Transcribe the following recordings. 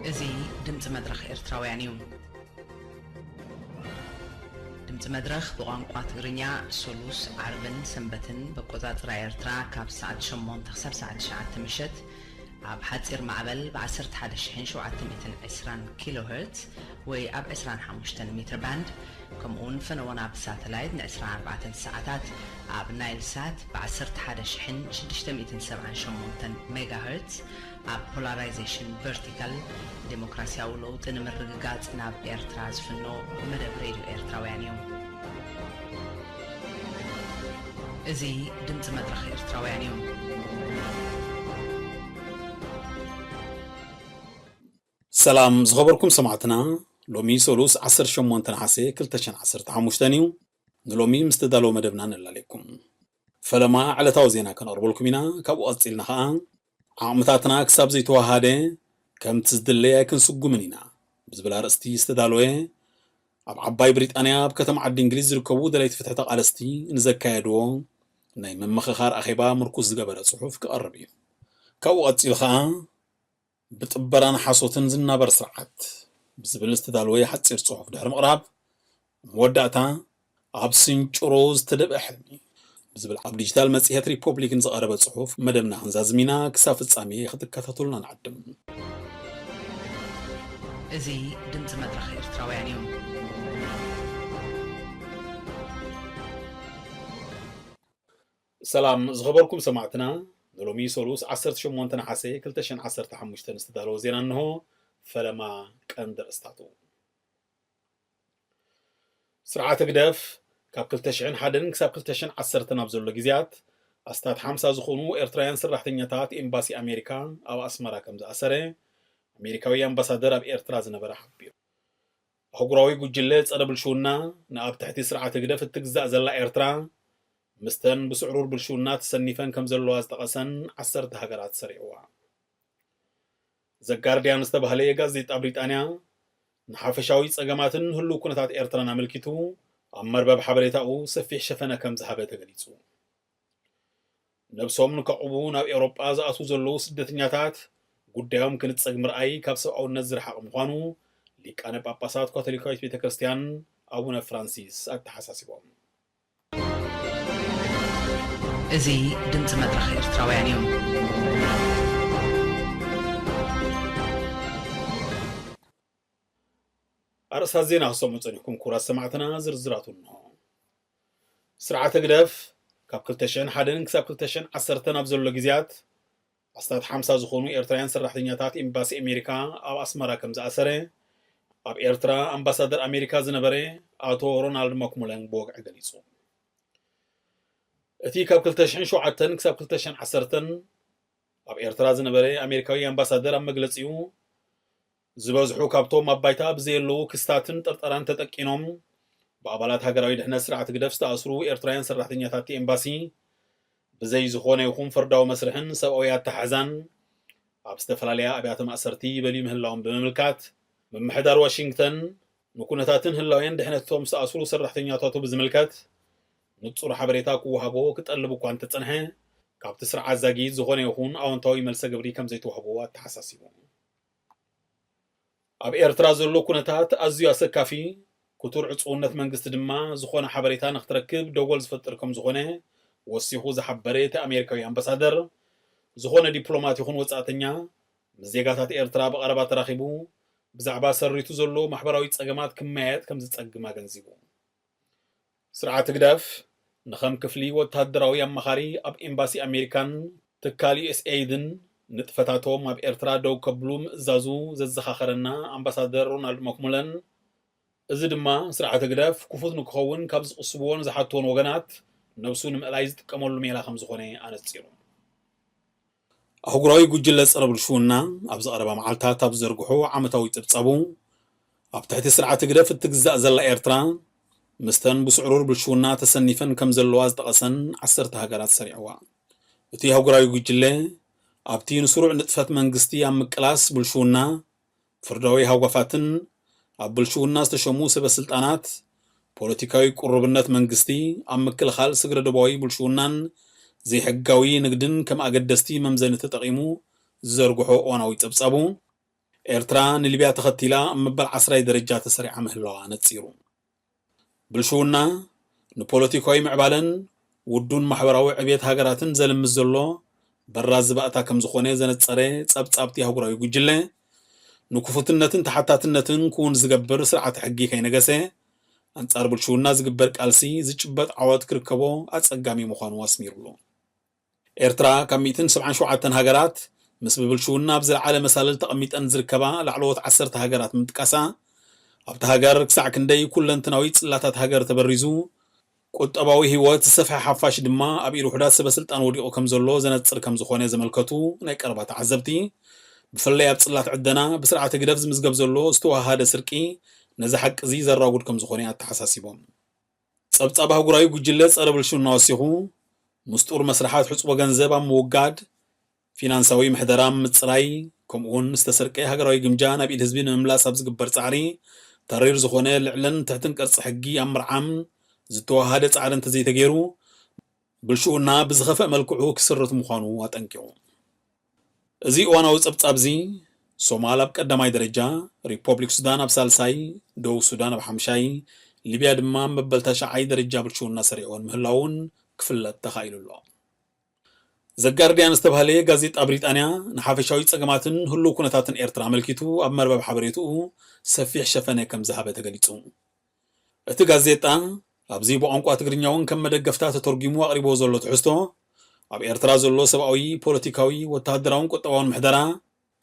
እዚ ድምፂ መድረኽ ኤርትራውያን እዩ። ድምፂ መድረኽ ብቋንቋ ትግርኛ ሶሉስ፣ ዓርብን ሰንበትን በቆፃፅራ ኤርትራ ካብ ሰዓት ሸሞንተ ክሳብ ሰዓት ትሽዓተ ምሸት ኣብ ሓፂር ማዕበል ብ ዓሰርተ ሓደ ሽሕን ሸውዓተ ሚእትን ዕስራን ኪሎ ሄርትዝ ወይ ኣብ ዕስራን ሓሙሽተን ሜትር ባንድ፣ ከምኡውን ፈነወና ብሳተላይት ን ዕስራን ኣርባዕተን ሰዓታት ኣብ ናይል ሳት ብ ዓሰርተ ሓደ ሽሕን ሽዱሽተ ሚእትን ሰብዓን ሸሞንተን ሜጋ ሄርትዝ ኣብ ፖላራይዜሽን ቨርቲካል ዴሞክራሲያዊ ለውጢ ንምርግጋጽ ናብ ኤርትራ ዝፍኖ መደብ ሬድዮ ኤርትራውያን እዩ። እዚ ድምፂ መድረኽ ኤርትራውያን እዩ። ሰላም ዝኸበርኩም ሰማዕትና፣ ሎሚ ሰሉስ ዓሰርተ ሸሞንተ ነሓሰ ክልተ ሽሕን ዓሰርተ ሓሙሽተን እዩ። ንሎሚ ምስ ተዳለወ መደብና ነላልየኩም። ፈለማ ዕለታዊ ዜና ከነቕርበልኩም ኢና። ካብኡ ቀጺልና ኸኣ ዓቕምታትና ክሳብ ዘይተወሃደ ከምቲ ዝድለይ ኣይክንስጉምን ኢና ብዝብል ኣርእስቲ ዝተዳለወ ኣብ ዓባይ ብሪጣንያ ኣብ ከተማ ዓዲ እንግሊዝ ዝርከቡ ደለይቲ ፍትሒ ተቓለስቲ ንዘካየድዎ ናይ ምምኽኻር ኣኼባ ምርኩስ ዝገበረ ጽሑፍ ክቐርብ እዩ። ካብኡ ቀጺሉ ኸኣ ብጥበራን ሓሶትን ዝናበር ስርዓት ብዝብል ዝተዳለወ ሓጺር ጽሑፍ ድሕሪ ምቕራብ፣ መወዳእታ ኣብ ስንጭሮ ዝተደብአ ሕልሚ ብዝብል ኣብ ዲጂታል መጽሔት ሪፖብሊክ ንዝቐረበ ጽሑፍ መደብና ክንዛዝም ኢና። ክሳብ ፍጻሜ ክትከታተሉና ንዓድም። እዚ ድምፂ መድረኽ ኤርትራውያን እዩ። ሰላም ዝኸበርኩም ሰማዕትና፣ ንሎሚ ሰሉስ ዓሰርተ ሸሞንተ ነሓሰ ክልተ ሽሕን ዓሰርተ ሓሙሽተን ዝተዳለወ ዜና እንሆ። ፈለማ ቀንዲ ርእስታቱ። ስርዓት ህግደፍ ካብ ክልተ ሽሕን ሓደን ክሳብ ክልተ ሽሕን ዓሰርተን ኣብ ዘሎ ግዜያት ኣስታት ሓምሳ ዝኾኑ ኤርትራውያን ሰራሕተኛታት ኤምባሲ ኣሜሪካ ኣብ ኣስመራ ከም ዝኣሰረ ኣሜሪካዊ ኣምባሳደር ኣብ ኤርትራ ዝነበረ ሓቢሩ። ኣህጉራዊ ጉጅለ ጸረ ብልሽውና ንኣብ ትሕቲ ስርዓት ህግደፍ እትግዛእ ዘላ ኤርትራ፣ ምስተን ብስዕሩር ብልሽውና ተሰኒፈን ከም ዘለዋ ዝጠቐሰን ዓሰርተ ሃገራት ሰሪዕዋ። ዘጋርድያን ዝተባህለ ጋዜጣ ብሪጣንያ፣ ንሓፈሻዊ ጸገማትን ህሉው ኩነታት ኤርትራን ኣመልኪቱ፣ ኣብ መርበብ ሓበሬታኡ ሰፊሕ ሸፈነ ከም ዝሃበ ተገሊጹ። ነብሶም ንከዕቑቡ ናብ ኤውሮጳ ዝኣትዉ ዘለዉ ስደተኛታት፣ ጉዳዮም ክንጸግ ምርኣይ ካብ ሰብኣውነት ዝረሓቐ ምዃኑ፣ ሊቃነ ጳጳሳት ካቶሊካዊት ቤተ ክርስቲያን ኣቡነ ፍራንሲስ ኣተሓሳሲቦም። እዚ ድምጺ መድረኽ ኤርትራውያን እዩ። ኣርእስታት ዜና ክሰምዑ ጸኒሕኩም ክቡራት ሰማዕትና፣ ዝርዝራቱ እንሆ። ስርዓት ህግደፍ ካብ ክልተ ሽሕን ሓደን ክሳብ ክልተ ሽሕን ዓሰርተን ኣብ ዘሎ ግዜያት ኣስታት ሓምሳ ዝኾኑ ኤርትራውያን ሰራሕተኛታት ኤምባሲ ኣሜሪካ ኣብ ኣስመራ ከም ዝኣሰረ ኣብ ኤርትራ ኣምባሳደር ኣሜሪካ ዝነበረ ኣቶ ሮናልድ ማክሙለን ብወግዒ ገሊጹ። እቲ ካብ ክልተ ሽሕን ሸውዓተን ክሳብ ክልተ ሽሕን ዓሰርተን ኣብ ኤርትራ ዝነበረ ኣሜሪካዊ ኣምባሳደር ኣብ መግለጺኡ፣ ዝበዝሑ ካብቶም ኣብ ባይታ ብዘየለዉ ክስታትን ጥርጠራን ተጠቂኖም ብኣባላት ሃገራዊ ድሕነት ስርዓት ህግደፍ ዝተኣስሩ ኤርትራውያን ሰራሕተኛታት እቲ ኤምባሲ ብዘይ ዝኾነ ይኹን ፍርዳዊ መስርሕን ሰብኣዊ ኣተሓሕዛን ኣብ ዝተፈላለያ ኣብያተ ማእሰርቲ ይበልዩ ምህላዎም ብምምልካት፣ ምምሕዳር ዋሽንግተን ንኩነታትን ህላዌን ድሕነቶም ዝተኣስሩ ሰራሕተኛታቱ ብዝምልከት ንጹር ሓበሬታ ክወሃቦ ክጠልብ እኳ እንተጸንሐ፣ ካብቲ ስርዓት ዛጊት ዝኾነ ይኹን ኣወንታዊ መልሰ ግብሪ ከም ዘይተዋህቦ ኣተሓሳሲቡ። ኣብ ኤርትራ ዘሎ ኩነታት ኣዝዩ ኣሰካፊ፣ ክቱር ዕጹውነት መንግስቲ ድማ ዝኾነ ሓበሬታ ንክትረክብ ደጎል ዝፈጥር ከም ዝኾነ ወሲኹ ዝሓበረ እቲ ኣሜሪካዊ ኣምባሳደር፣ ዝኾነ ዲፕሎማት ይኹን ወጻእተኛ ምስ ዜጋታት ኤርትራ ብቐረባ ተራኺቡ ብዛዕባ ሰሪቱ ዘሎ ማሕበራዊ ጸገማት ክመያየጥ ከም ዝጸግም ኣገንዚቡ። ስርዓት ህግደፍ ንኸም ክፍሊ ወተሃደራዊ ኣማኻሪ ኣብ ኤምባሲ ኣሜሪካን ትካል ዩ ኤስ ኤይድን ንጥፈታቶም ኣብ ኤርትራ ደው ከብሉ ምእዛዙ ዘዘኻኸረና ኣምባሳደር ሮናልድ ማክሙለን፣ እዚ ድማ ስርዓት ህግደፍ ክፉት ንክኸውን ካብ ዝቕስብዎን ዝሓትዎን ወገናት ነብሱ ንምእላይ ዝጥቀመሉ ሜላ ከም ዝኾነ ኣነጺሩ። ኣህጉራዊ ጉጅለ ጸረ ብልሽውና ኣብዚ ቀረባ መዓልታት ኣብ ዝዘርግሖ ዓመታዊ ጸብጻቡ፣ ኣብ ትሕቲ ስርዓት ህግደፍ እትግዛእ ዘላ ኤርትራ፣ ምስተን ብስዕሩር ብልሽውና ተሰኒፈን ከም ዘለዋ ዝጠቐሰን ዓሰርተ ሃገራት ሰሪዕዋ። እቲ ኣህጉራዊ ጉጅለ፣ ኣብቲ ንስሩዕ ንጥፈት መንግስቲ ኣብ ምቅላስ ብልሽውና፣ ፍርዳዊ ሃጓፋትን ኣብ ብልሽውና ዝተሸሙ ሰበ ስልጣናት፣ ፖለቲካዊ ቅሩብነት መንግስቲ፣ ኣብ ምክልኻል ስግረ ዶባዊ ብልሽውናን ዘይሕጋዊ ንግድን ከም ኣገደስቲ መምዘኒ ተጠቒሙ ዝዘርግሖ እዋናዊ ጸብጻቡ፣ ኤርትራ ንሊብያ ተኸቲላ ኣብ መበል ዓስራይ ደረጃ ተሰሪዓ ምህላዋ ነጺሩ። ብልሽውና ንፖለቲካዊ ምዕባለን ውዱን ማሕበራዊ ዕብየት ሃገራትን ዘልምስ ዘሎ በራዚ ባእታ ከም ዝኾነ ዘነጸረ ጸብጻብቲ ኣህጉራዊ ጉጅለ፣ ንክፉትነትን ተሓታትነትን ክውን ዝገብር ስርዓተ ሕጊ ከይነገሰ፣ ኣንጻር ብልሽውና ዝግበር ቃልሲ ዝጭበጥ ዓወት ክርከቦ ኣጸጋሚ ምዃኑ ኣስሚሩሉ። ኤርትራ ካብ ሚእትን ሰብዓን ሸውዓተን ሃገራት ምስ ብብልሽውና ኣብ ዝለዓለ መሳልል ተቐሚጠን ዝርከባ ላዕለዎት ዓሰርተ ሃገራት ምጥቃሳ፣ ኣብታ ሃገር ክሳዕ ክንደይ ኩለንትናዊ ጽላታት ሃገር ተበሪዙ፣ ቁጠባዊ ህይወት ዝሰፍሐ ሓፋሽ ድማ ኣብ ኢድ ውሑዳት ሰበ ስልጣን ወዲቑ ከም ዘሎ ዘነጽር ከም ዝኾነ ዘመልከቱ ናይ ቀረባ ተዓዘብቲ፣ ብፍላይ ኣብ ጽላት ዕደና ብስርዓት ህግደፍ ዝምዝገብ ዘሎ ዝተወሃሃደ ስርቂ ነዚ ሓቂ እዚ ዘራጉድ ከም ዝኾነ ኣተሓሳሲቦም። ጸብጻብ ኣህጉራዊ ጉጅለ ጸረ ብልሽውና ወሲኹ፣ ምስጡር መስርሓት ሕጽቦ ገንዘብ ኣብ ምውጋድ፣ ፊናንሳዊ ምሕደራ ኣብ ምጽራይ፣ ከምኡውን ዝተሰርቀ ሃገራዊ ግምጃ ናብ ኢድ ህዝቢ ንምምላስ ኣብ ዝግበር ጻዕሪ፣ ተሪር ዝኾነ ልዕልን ትሕትን ቅርጺ ሕጊ ኣብ ምርዓም ዝተወሃደ ጻዕሪ እንተዘይተገይሩ፣ ብልሽውና ብዝኸፍእ መልክዑ ክስርት ምዃኑ ኣጠንቂቑ። እዚ እዋናዊ ጸብጻብ እዚ፣ ሶማል ኣብ ቀዳማይ ደረጃ፣ ሪፖብሊክ ሱዳን ኣብ ሳልሳይ፣ ደቡብ ሱዳን ኣብ ሓምሻይ፣ ሊብያ ድማ ኣብ መበል ታሽዓይ ደረጃ ብልሽውና ሰሪዕወን ምህላውን ክፍለጥ ተኻኢሉ ኣሎ። ዘጋርዲያን ዝተባህለ ጋዜጣ ብሪጣንያ ንሓፈሻዊ ጸገማትን ህሉው ኩነታትን ኤርትራ ኣመልኪቱ ኣብ መርበብ ሓበሬትኡ ሰፊሕ ሸፈነ ከም ዝሃበ ተገሊጹ። እቲ ጋዜጣ ኣብዚ ብቋንቋ ትግርኛ እውን ከም መደገፍታ ተተርጒሙ ኣቕሪቦ ዘሎ ትሕዝቶ፣ ኣብ ኤርትራ ዘሎ ሰብኣዊ፣ ፖለቲካዊ፣ ወተሃደራውን ቁጠባውን ምሕደራ፣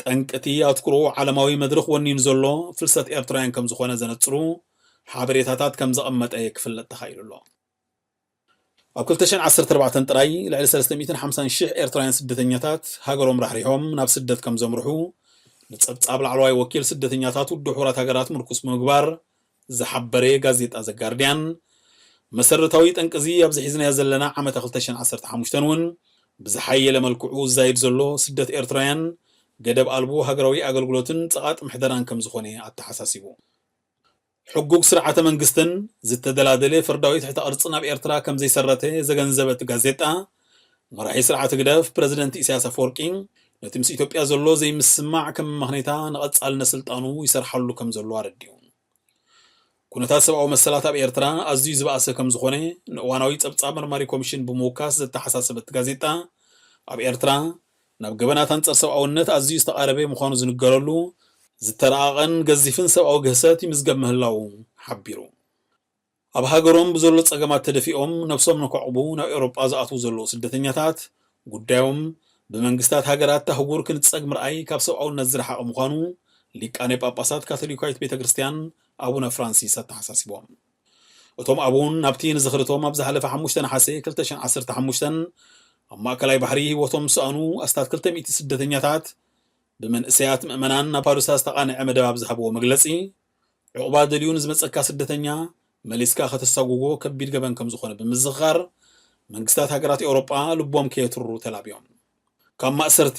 ጠንቅቲ ኣትኩሮ ዓለማዊ መድረኽ ወኒኑ ዘሎ ፍልሰት ኤርትራውያን ከም ዝኾነ ዘነጽሩ ሓበሬታታት ከም ዘቐመጠ ክፍለጥ ተኻኢሉ ኣሎ። ኣብ ክልተ ሽሕን ዓሰርተ ኣርባዕተን ጥራይ ልዕሊ ሰለስተ ሚእትን ሓምሳን ሽሕ ኤርትራውያን ስደተኛታት ሃገሮም ራሕሪሖም ናብ ስደት ከም ዘምርሑ ንጸብጻብ ላዕለዋይ ወኪል ስደተኛታት ውድብ ሕቡራት ሃገራት ምርኩስ ብምግባር ዝሓበረ ጋዜጣ ዘጋርዲያን፣ መሰረታዊ ጠንቂ እዚ ኣብዚ ሒዝናዮ ዘለና ዓመተ ክልተ ሽሕን ዓሰርተ ሓሙሽተን እውን ብዝሓየለ መልክዑ ዝዛይድ ዘሎ ስደት ኤርትራውያን፣ ገደብ ኣልቦ ሃገራዊ ኣገልግሎትን ጸቓጢ ምሕደራን ከም ዝኾነ ኣተሓሳሲቡ። ሕጉግ ስርዓተ መንግስትን ዝተደላደለ ፍርዳዊ ትሕተ ቅርጽን ኣብ ኤርትራ ከም ዘይሰረተ ዘገንዘበት ጋዜጣ፣ መራሒ ስርዓት ህግደፍ ፕረዚደንት ኢሳያስ ኣፈወርቂ ነቲ ምስ ኢትዮጵያ ዘሎ ዘይምስማዕ ከም መመኽነይታ ንቐጻልነት ስልጣኑ ይሰርሓሉ ከም ዘሎ ኣረዲኡ። ኩነታት ሰብኣዊ መሰላት ኣብ ኤርትራ ኣዝዩ ዝበኣሰ ከም ዝኾነ ንእዋናዊ ጸብጻብ መርማሪ ኮሚሽን ብምውካስ ዘተሓሳሰበት ጋዜጣ፣ ኣብ ኤርትራ ናብ ገበናት ኣንጻር ሰብኣውነት ኣዝዩ ዝተቓረበ ምዃኑ ዝንገረሉ ዝተረቓቐን ገዚፍን ሰብኣዊ ግህሰት ይምዝገብ ምህላዉ ሓቢሩ። ኣብ ሃገሮም ብዘሎ ጸገማት ተደፊኦም ነብሶም ንከዕቑቡ ናብ ኤውሮጳ ዝኣትዉ ዘለዉ ስደተኛታት፣ ጉዳዮም ብመንግስታት ሃገራት ኣህጉር ክንጸግ ምርኣይ ካብ ሰብኣውነት ዝረሓቐ ምዃኑ ሊቃነ ጳጳሳት ካቶሊካዊት ቤተ ክርስቲያን ኣቡነ ፍራንሲስ ኣተሓሳሲቦም። እቶም ኣቡን ናብቲ ንዝኽርቶም ኣብ ዝሓለፈ ሓሙሽተ ነሓሰ ክልተ ሽሕን ዓሰርተ ሓሙሽተን ኣብ ማእከላይ ባሕሪ ህይወቶም ዝሰኣኑ ኣስታት ክልተ ሚእቲ ስደተኛታት ብመንእሰያት ምእመናን ናብ ፓዱሳ ዝተቓንዐ መደብ ኣብ ዝሃብዎ መግለጺ፣ ዕቑባ ደልዩ ንዝመጸካ ስደተኛ መሊስካ ከተሳጉጎ ከቢድ ገበን ከም ዝኾነ ብምዝኽኻር፣ መንግስታት ሃገራት ኤውሮጳ ልቦም ከየትርሩ ተላብዮም። ካብ ማእሰርቲ፣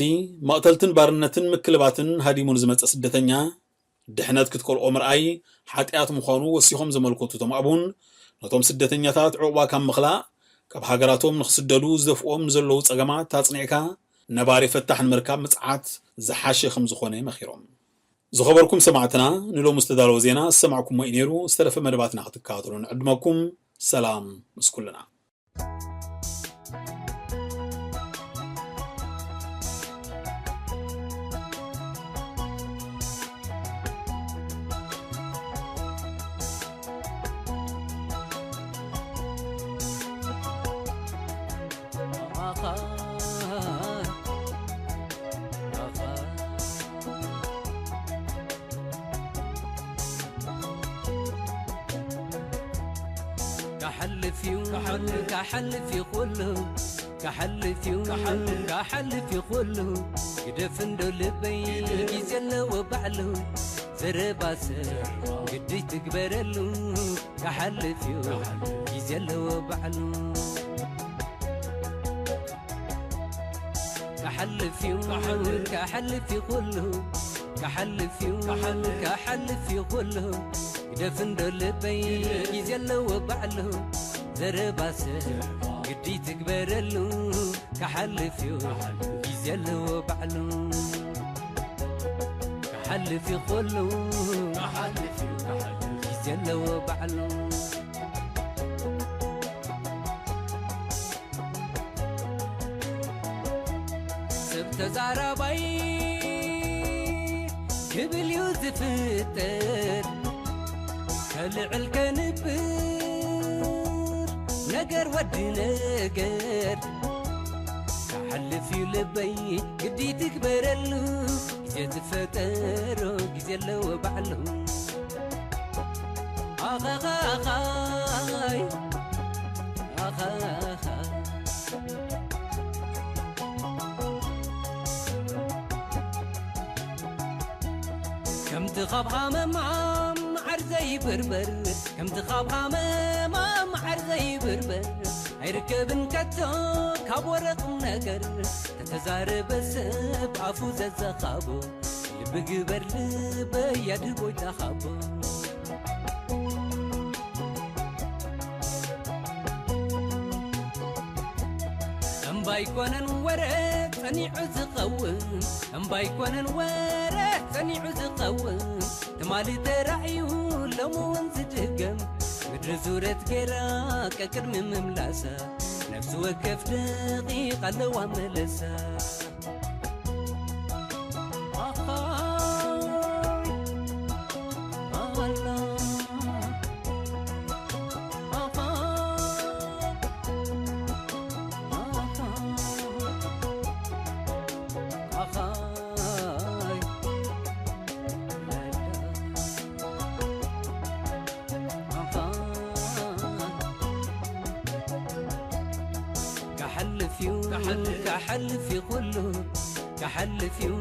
መቕተልትን ባርነትን ምክልባትን ሃዲሙ ንዝመጸ ስደተኛ ድሕነት ክትከልኦ ምርኣይ ሓጢኣት ምዃኑ ወሲኾም ዘመልከቱ እቶም ኣቡን፣ ነቶም ስደተኛታት ዕቑባ ካብ ምኽላእ፣ ካብ ሃገራቶም ንኽስደዱ ዝደፍኦም ንዘለዉ ጸገማት ኣጽኒዕካ ነባሪ ፈታሕ ንምርካብ ምጽዓት ዝሓሸ ከም ዝኾነ መኺሮም። ዝኸበርኩም ሰማዕትና፣ ንሎሚ ዝተዳለወ ዜና ዝሰማዕኩሞ እዩ ነይሩ። ዝተረፈ መደባትና ክትከታተሉ ንዕድመኩም። ሰላም ምስ ኩልና። ካሓልፍ እዩ ካሓልፍ እዩ ኩሉ ካሓልፍ እዩ ካሓልፍ እዩ ኩሉ ግደፍ እንዶ ልበይ ግዜ ኣለዎ ባዕሉ ዘረባሰ ግዲ ትግበረሉ ካሓልፍ እዩ ግዜ ኣለዎ ባዕሉ ካሓልፍ እዩ ካሓልፍ እዩ ኩሉ ካሓልፍ እዩ ካሓልፍ እዩ ኩሉ ግደፍ እንዶ ልበይ ግዜ ኣለዎ ባዕሉ ዘረባሰ ግዲ ትግበረሉ ካሓልፍ እዩ ግዜ ኣለዎ ባዕሉ ክሓልፍ እዩ ኩሉ፣ ክሓልፍ እዩ፣ ክሓልፍ። ግዜ ኣለዎ ባዕሉ። ሰብ ተዛራባይ ክብል እዩ ዝፍጠር፣ ከልዕል ከንብር ነገር ወዲ ነገር። ክሓልፍ እዩ ልበይ ግዲ ትግበረሉ፣ ግዜ ዝፈጠሮ ግዜ ኣለዎ ባዕሉ። ኣኻኻኻይ ኣኻኻ። ከምቲ ካብ ሃመማ መዓር ዘይብርበር፣ ከምቲ ካብ ሃመማ መዓር ዘይብርበር፣ ኣይርከብን ከቶ ካብ ወረ ቁም ነገር። ተተዛረበ ሰብ ኣፉ ዘዘኻቦ፣ ልቢ ግበር ልበይ ኣድህቦ ይተኻቦ። እምባ ኣይኮነን ወረ ጸኒዑ ዝኸውን፣ እምባ ኣይኮነን ወረ ጸኒዑ ዝኸውን፣ ትማሊ ተራእዩ ሎሚ እውን ዝድገም። ምድሪ ዙረት ጌራ ቀቅድሚ ምምላሳ፣ ነፍሲ ወከፍ ደቂቕ ኣለዋ መለሳ። ኣኻይ ኣላ፣ ኣኻ፣ ኣኻ፣ ኣኻይ ኣላ፣ ኣኻ። ክሓልፍ እዩ፣ ክሓልፍ እዩ ኩሉ፣ ክሓልፍ እዩ፣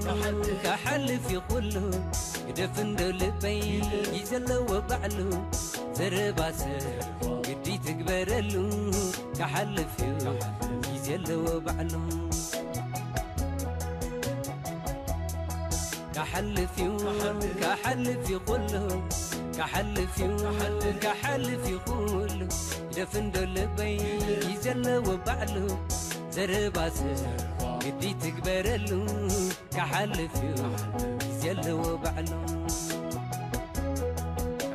ክሓልፍ እዩ ኩሉ። ግደፍ እንዶ ልበይ፣ ግዜ ኣለዎ ባዕሉ። ዘረባ ሰብ ግዲ ትግበረሉ፣ ክሓልፍ እዩ፣ ግዜ ኣለዎ ባዕሉ። ክሓልፍ እዩ፣ ክሓልፍ እዩ ኩሉ፣ ክሓልፍ እዩ፣ ክሓልፍ እዩ ኩሉ። ግደፍ እንዶ ልበይ፣ ግዜ ኣለዎ ባዕሉ። ዘረባ ሰብ ግዲ ትግበረሉ፣ ክሓልፍ እዩ፣ ግዜ ኣለዎ ባዕሉ።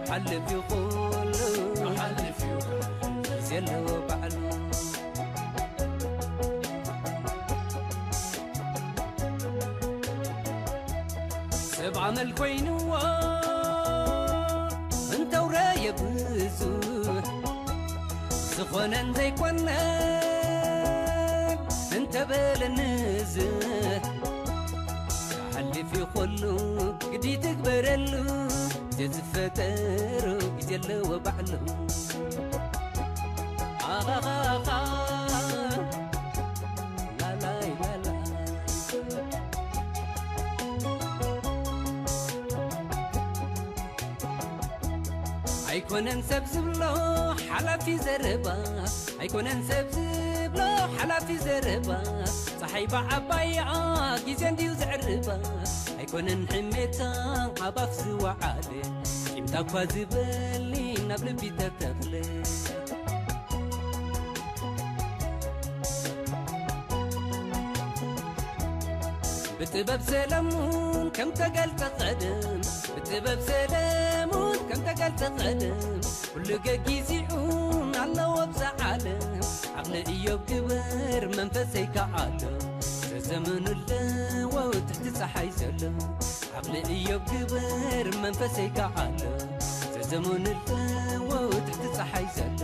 ክሓልፍ እዩ ኩሉ፣ ክሓልፍ እዩ፣ ግዜ ኣለዎ ባዕሉ። ሰብ ኣመል ኮይንዎ እንተውረየ ብዙሕ፣ ዝኾነን ዘይኮነን እንተበለ ንዝሕ። ክሓልፍ እዩ ኩሉ ግዲ ትግበረሉ፣ ግዜ ዝፈጠሮ ግዜ ኣለዎ ባዕሉ። ኣኻኻኻ ላላይ ላላ። ኣይኮነን ሰብ ዝብሎ ሓላፊ ዘረባ፣ ኣይኮነን ሰብ ዝብሎ ሓላፊ ዘረባ። ፀሓይ ብዓባያ ግዜ እንድዩ ዘዕርባ፣ ኣይኮነን ሕሜታ ኣብ ኣፍ ዝወዓለ፣ ቂምታ እኳ ዝበሊ ናብ ልቢ ተተኽለ። ብጥበብ ሰለሙን ከም ተገልጸ ቀደም፣ ብጥበብ ሰለሙን ከም ተገልጸ ቀደም፣ ኩሉ ገጊዚኡን ኣለዎ ኣብዛ ዓለም። ዓቕሊ እዮብ ግበር መንፈሰይ ከኣሎ፣ ዘዘመኑ ኣለዎ ትሕቲ ጸሓይ ዘሎ። ዓቕሊ እዮብ ግበር መንፈሰይ ከኣሎ፣ ዘዘመኑ ኣለዎ ትሕቲ ጸሓይ ዘሎ።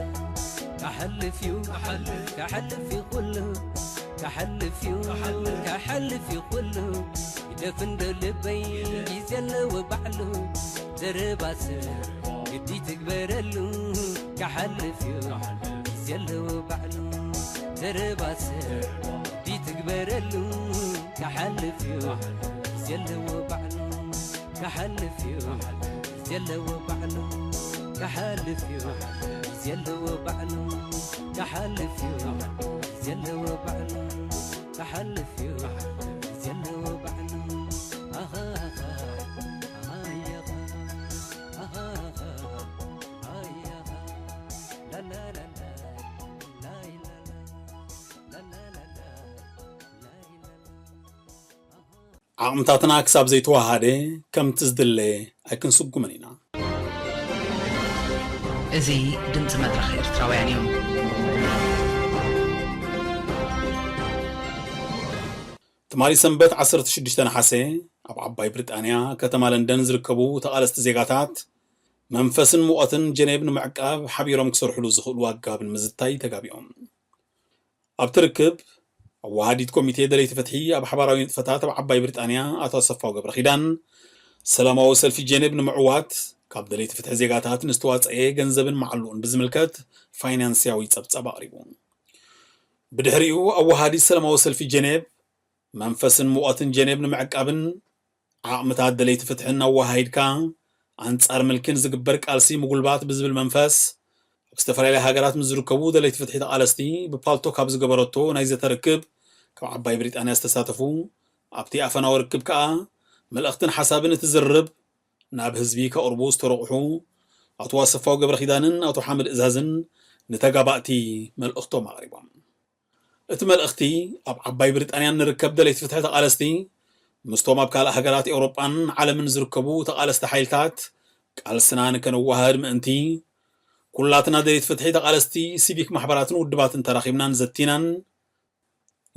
ክሓልፍ እዩ፣ ክሓልፍ፣ ክሓልፍ እዩ ኩሉ፣ ክሓልፍ እዩ፣ ክሓልፍ፣ ክሓልፍ እዩ ኩሉ። ግደፍ እንዶ ልበይ፣ ግዜ ኣለዎ ባዕሉ። ዘረባ ሰብ ግዲ ትግበረሉ፣ ክሓልፍ እዩ፣ ግዜ ኣለዎ ባዕሉ። ዘረባ ሰብ ግዲ ትግበረሉ፣ ክሓልፍ እዩ፣ ግዜ ኣለዎ ባዕሉ። ክሓልፍ እዩ፣ ግዜ ኣለዎ ባዕሉ። ክሓልፍ እዩ፣ ግዜ ኣለዎ ባዕሉ። ክሓልፍ እዩ፣ ግዜ ኣለዎ ባዕሉ። ክሓልፍ እዩ፣ ግዜ ኣለዎ ባዕሉ። ኣኻኻ፣ ኣያኻ፣ ኣኻኻ፣ ኣያኻ። ላላላላ፣ ላይላላ፣ ላላላላ፣ ላይላላ። ዓቕምታትና ክሳብ ዘይተዋሃደ ከምቲ ዝድለ ኣይክንስጉምን ኢና። እዚ ድምፂ መድረኽ ኤርትራውያን እዩ። ትማሊ ሰንበት ዓሰርተ ሽዱሽተ ነሓሰ ኣብ ዓባይ ብሪጣንያ ከተማ ለንደን ዝርከቡ ተቓለስቲ ዜጋታት መንፈስን ሙቐትን ጀኔቭ ንምዕቃብ ሓቢሮም ክሰርሕሉ ዝኽእሉ ኣጋብ ንምዝታይ ተጋቢኦም። ኣብቲ ርክብ ኣወሃዲት ኮሚቴ ደለይቲ ፍትሒ ኣብ ሓባራዊ ንጥፈታት ኣብ ዓባይ ብሪጣንያ ኣቶ ኣሰፋው ገብረ ኪዳን ሰላማዊ ሰልፊ ጀኔቭ ንምዕዋት ካብ ደለይቲ ፍትሒ ዜጋታት ንዝተዋፀኤ ገንዘብን መዓልኡን ብዝምልከት ፋይናንስያዊ ፀብፃብ ኣቕሪቡ። ብድሕሪኡ ኣወሃዲት ሰላማዊ ሰልፊ ጀኔቭ መንፈስን ሙቐትን ጀኔቭ ንምዕቃብን ዓቕምታት ደለይቲ ፍትሕን ኣወሃሂድካ ኣንጻር ምልኪ ንዝግበር ቃልሲ ምጉልባት ብዝብል መንፈስ ኣብ ዝተፈላለያ ሃገራት ምስ ዝርከቡ ደለይቲ ፍትሒ ተቓለስቲ ብፓልቶክ ኣብ ዝገበረቶ ናይ ዘተ ርክብ ካብ ዓባይ ብሪጣንያ ዝተሳተፉ ኣብቲ ኣፈናዊ ርክብ ከኣ መልእኽትን ሓሳብን እቲ ዝርርብ ናብ ህዝቢ ከቕርቡ ዝተረቑሑ ኣቶ ኣሰፋው ገብረ ኪዳንን ኣቶ ሓምድ እዛዝን ንተጋባእቲ መልእኽቶም ኣቕሪቦም። እቲ መልእኽቲ ኣብ ዓባይ ብሪጣንያ ንርከብ ደለይቲ ፍትሒ ተቓለስቲ ምስቶም ኣብ ካልእ ሃገራት ኤውሮጳን ዓለምን ዝርከቡ ተቓለስቲ ሓይልታት ቃልስና ንከነወሃህድ ምእንቲ ኩላትና ደለይቲ ፍትሒ ተቓለስቲ ሲቪክ ማሕበራትን ውድባትን ተራኺብናን ዘቲናን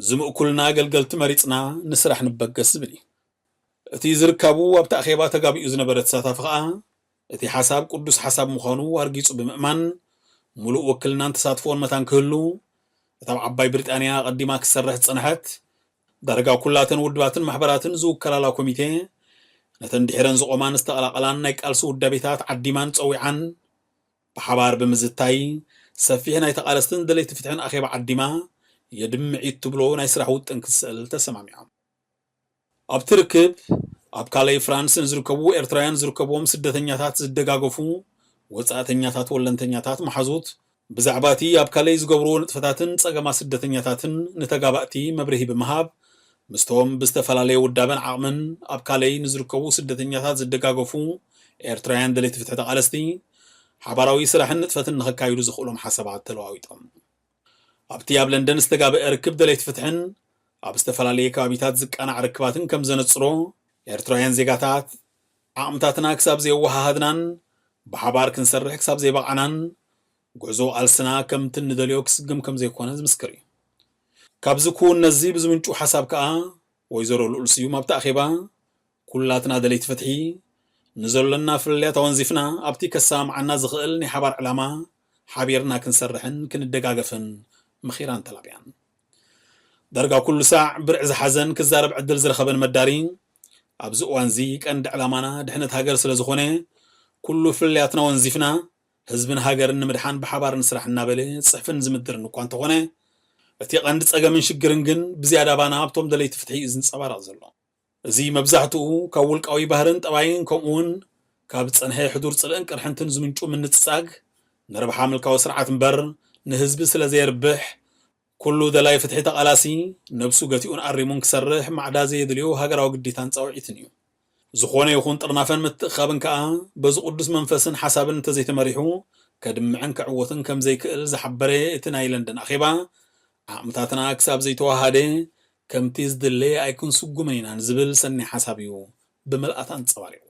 ዝምእኩልና ኣገልገልቲ መሪጽና ንስራሕ ንበገስ ዝብል እዩ። እቲ ዝርካቡ ኣብቲ ኣኼባ ተጋቢኡ ዝነበረ ተሳታፊ ከኣ እቲ ሓሳብ ቅዱስ ሓሳብ ምዃኑ ኣርጊጹ ብምእማን ሙሉእ ውክልናን ተሳትፎን መታን ክህሉ እታ ኣብ ዓባይ ብሪጣንያ ኣቐዲማ ክትሰርሕ ዝጸንሐት ዳርጋ ኩላተን ውድባትን ማሕበራትን ዝውከላላ ኮሚቴ ነተን ድሒረን ዝቖማን ዝተቐላቐላን ናይ ቃልሲ ውዳቤታት ዓዲማን ጸዊዓን ብሓባር ብምዝታይ ሰፊሕ ናይ ተቓለስትን ደለይቲ ፍትሕን ኣኼባ ዓዲማ የድምዒት ትብሎ ናይ ስራሕ ውጥን ክትስእል ተሰማሚዖም። ኣብቲ ርክብ ኣብ ካለይ ፍራንስ ንዝርከቡ ኤርትራውያን ዝርከብዎም ስደተኛታት ዝደጋገፉ ወጻእተኛታት ወለንተኛታት መሓዙት ብዛዕባ እቲ ኣብ ካለይ ዝገብርዎ ንጥፈታትን ጸገማት ስደተኛታትን ንተጋባእቲ መብርሂ ብምሃብ ምስቶም ብዝተፈላለየ ውዳበን ዓቕምን ኣብ ካለይ ንዝርከቡ ስደተኛታት ዝደጋገፉ ኤርትራውያን ደለይቲ ፍትሒ ተቓለስቲ ሓባራዊ ስራሕን ንጥፈትን ንኸካይዱ ዝኽእሎም ሓሳባት ተለዋዊጦም። ኣብቲ ኣብ ለንደን ዝተጋበአ ርክብ ደለይቲ ፍትሕን ኣብ ዝተፈላለየ ከባቢታት ዝቃናዕ ርክባትን ከም ዘነጽሮ ኤርትራውያን ዜጋታት ዓቕምታትና ክሳብ ዘየወሃሃድናን ብሓባር ክንሰርሕ ክሳብ ዘይበቓዕናን ጉዕዞ ቃልስና ከምቲ እንደልዮ ክስግም ከም ዘይኮነ ዝምስክር እዩ። ካብዚ ክውነዚ ብዝምንጩ ሓሳብ ከኣ ወይዘሮ ልኡል ስዩም ኣብቲ ኣኼባ ኩላትና ደለይቲ ፍትሒ ንዘሎና ፍልልያት ኣወንዚፍና ኣብቲ ከሰማምዓና ዝኽእል ናይ ሓባር ዕላማ ሓቢርና ክንሰርሕን ክንደጋገፍን ምኺራን ተላብያን። ዳርጋ ኩሉ ሳዕ ብርዒ ዝሓዘን ክዛረብ ዕድል ዝረኸበን መዳሪ ኣብዚ እዋንዚ ቀንዲ ዕላማና ድሕነት ሃገር ስለ ዝኾነ ኩሉ ፍልልያትና ወንዚፍና ህዝብን ሃገርን ንምድሓን ብሓባር ንስራሕ እናበለ ዝጽሕፍን ዝምድርን እኳ እንተኾነ እቲ ቀንዲ ጸገምን ሽግርን ግን ብዝያዳ ባና ኣብቶም ደለይቲ ፍትሒ እዩ ዝንጸባረቕ ዘሎ። እዚ መብዛሕትኡ ካብ ውልቃዊ ባህርን ጠባይን ከምኡ እውን ካብ ዝጸንሐ ሕዱር ጽልእን ቅርሕንትን ዝምንጩ ምንጽጻግ ንረብሓ ምልካዊ ስርዓት እምበር ንህዝቢ ስለ ዘየርብሕ ኩሉ ደላይ ፍትሒ ተቓላሲ ነብሱ ገቲኡን ኣሪሙን ክሰርሕ ማዕዳ ዘየድልዮ ሃገራዊ ግዴታን ጻውዒትን እዩ። ዝኾነ ይኹን ጥርናፈን ምትእኻብን ከኣ በዚ ቅዱስ መንፈስን ሓሳብን እንተዘይተመሪሑ ከድምዕን ክዕወትን ከም ዘይክእል ዝሓበረ እቲ ናይ ለንደን ኣኼባ ዓቕምታትና ክሳብ ዘይተዋሃደ ከምቲ ዝድለ ኣይክንስጉምን ኢና ንዝብል ሰኒ ሓሳብ እዩ ብምልኣት ኣንጸባሪቑ።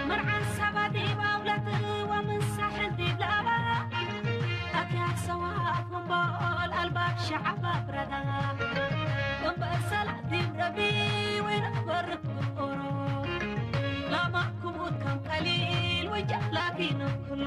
መርዓን ሰባት ዲብ ኣውለት ወምሳሕን ዲብ ላባ ኣትያ ሰዋት ወንቦል ኣልባብ ሸዓባ ብረዳ እምበእሰላ ዲብ ረቢ ወይነ በርክ ብቆሮ ላማ ክቡት ከም ቀሊል ወጃላኪ ንክሎ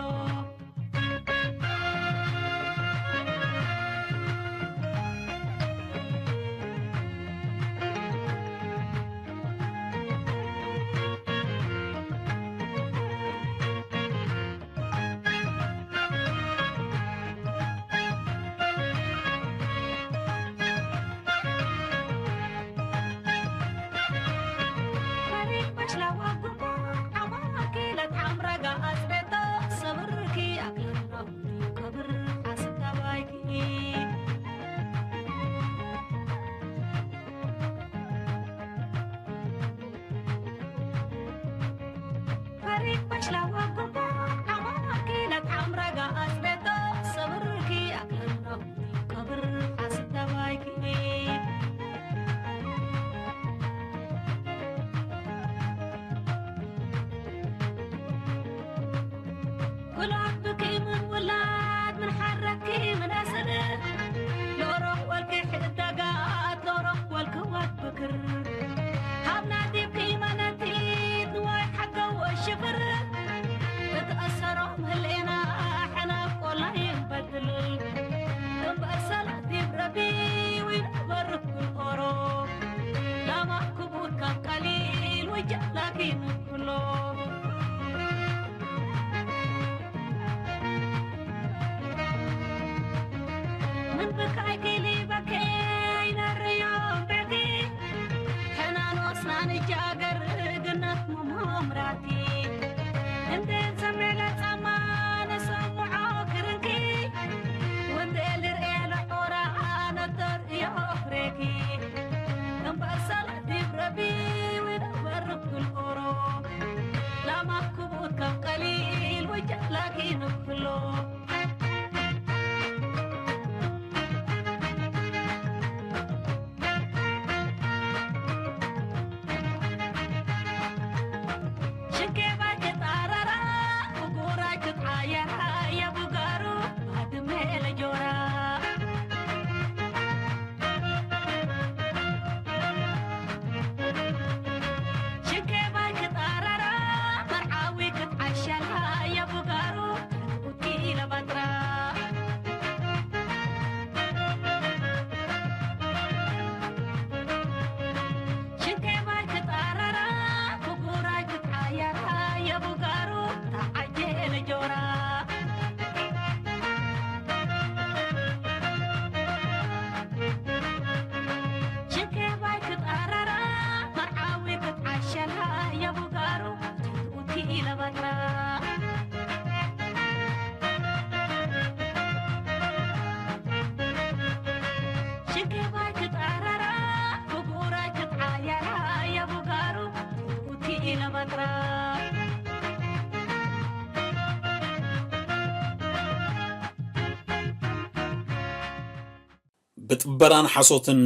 ብጥበራን ሓሶትን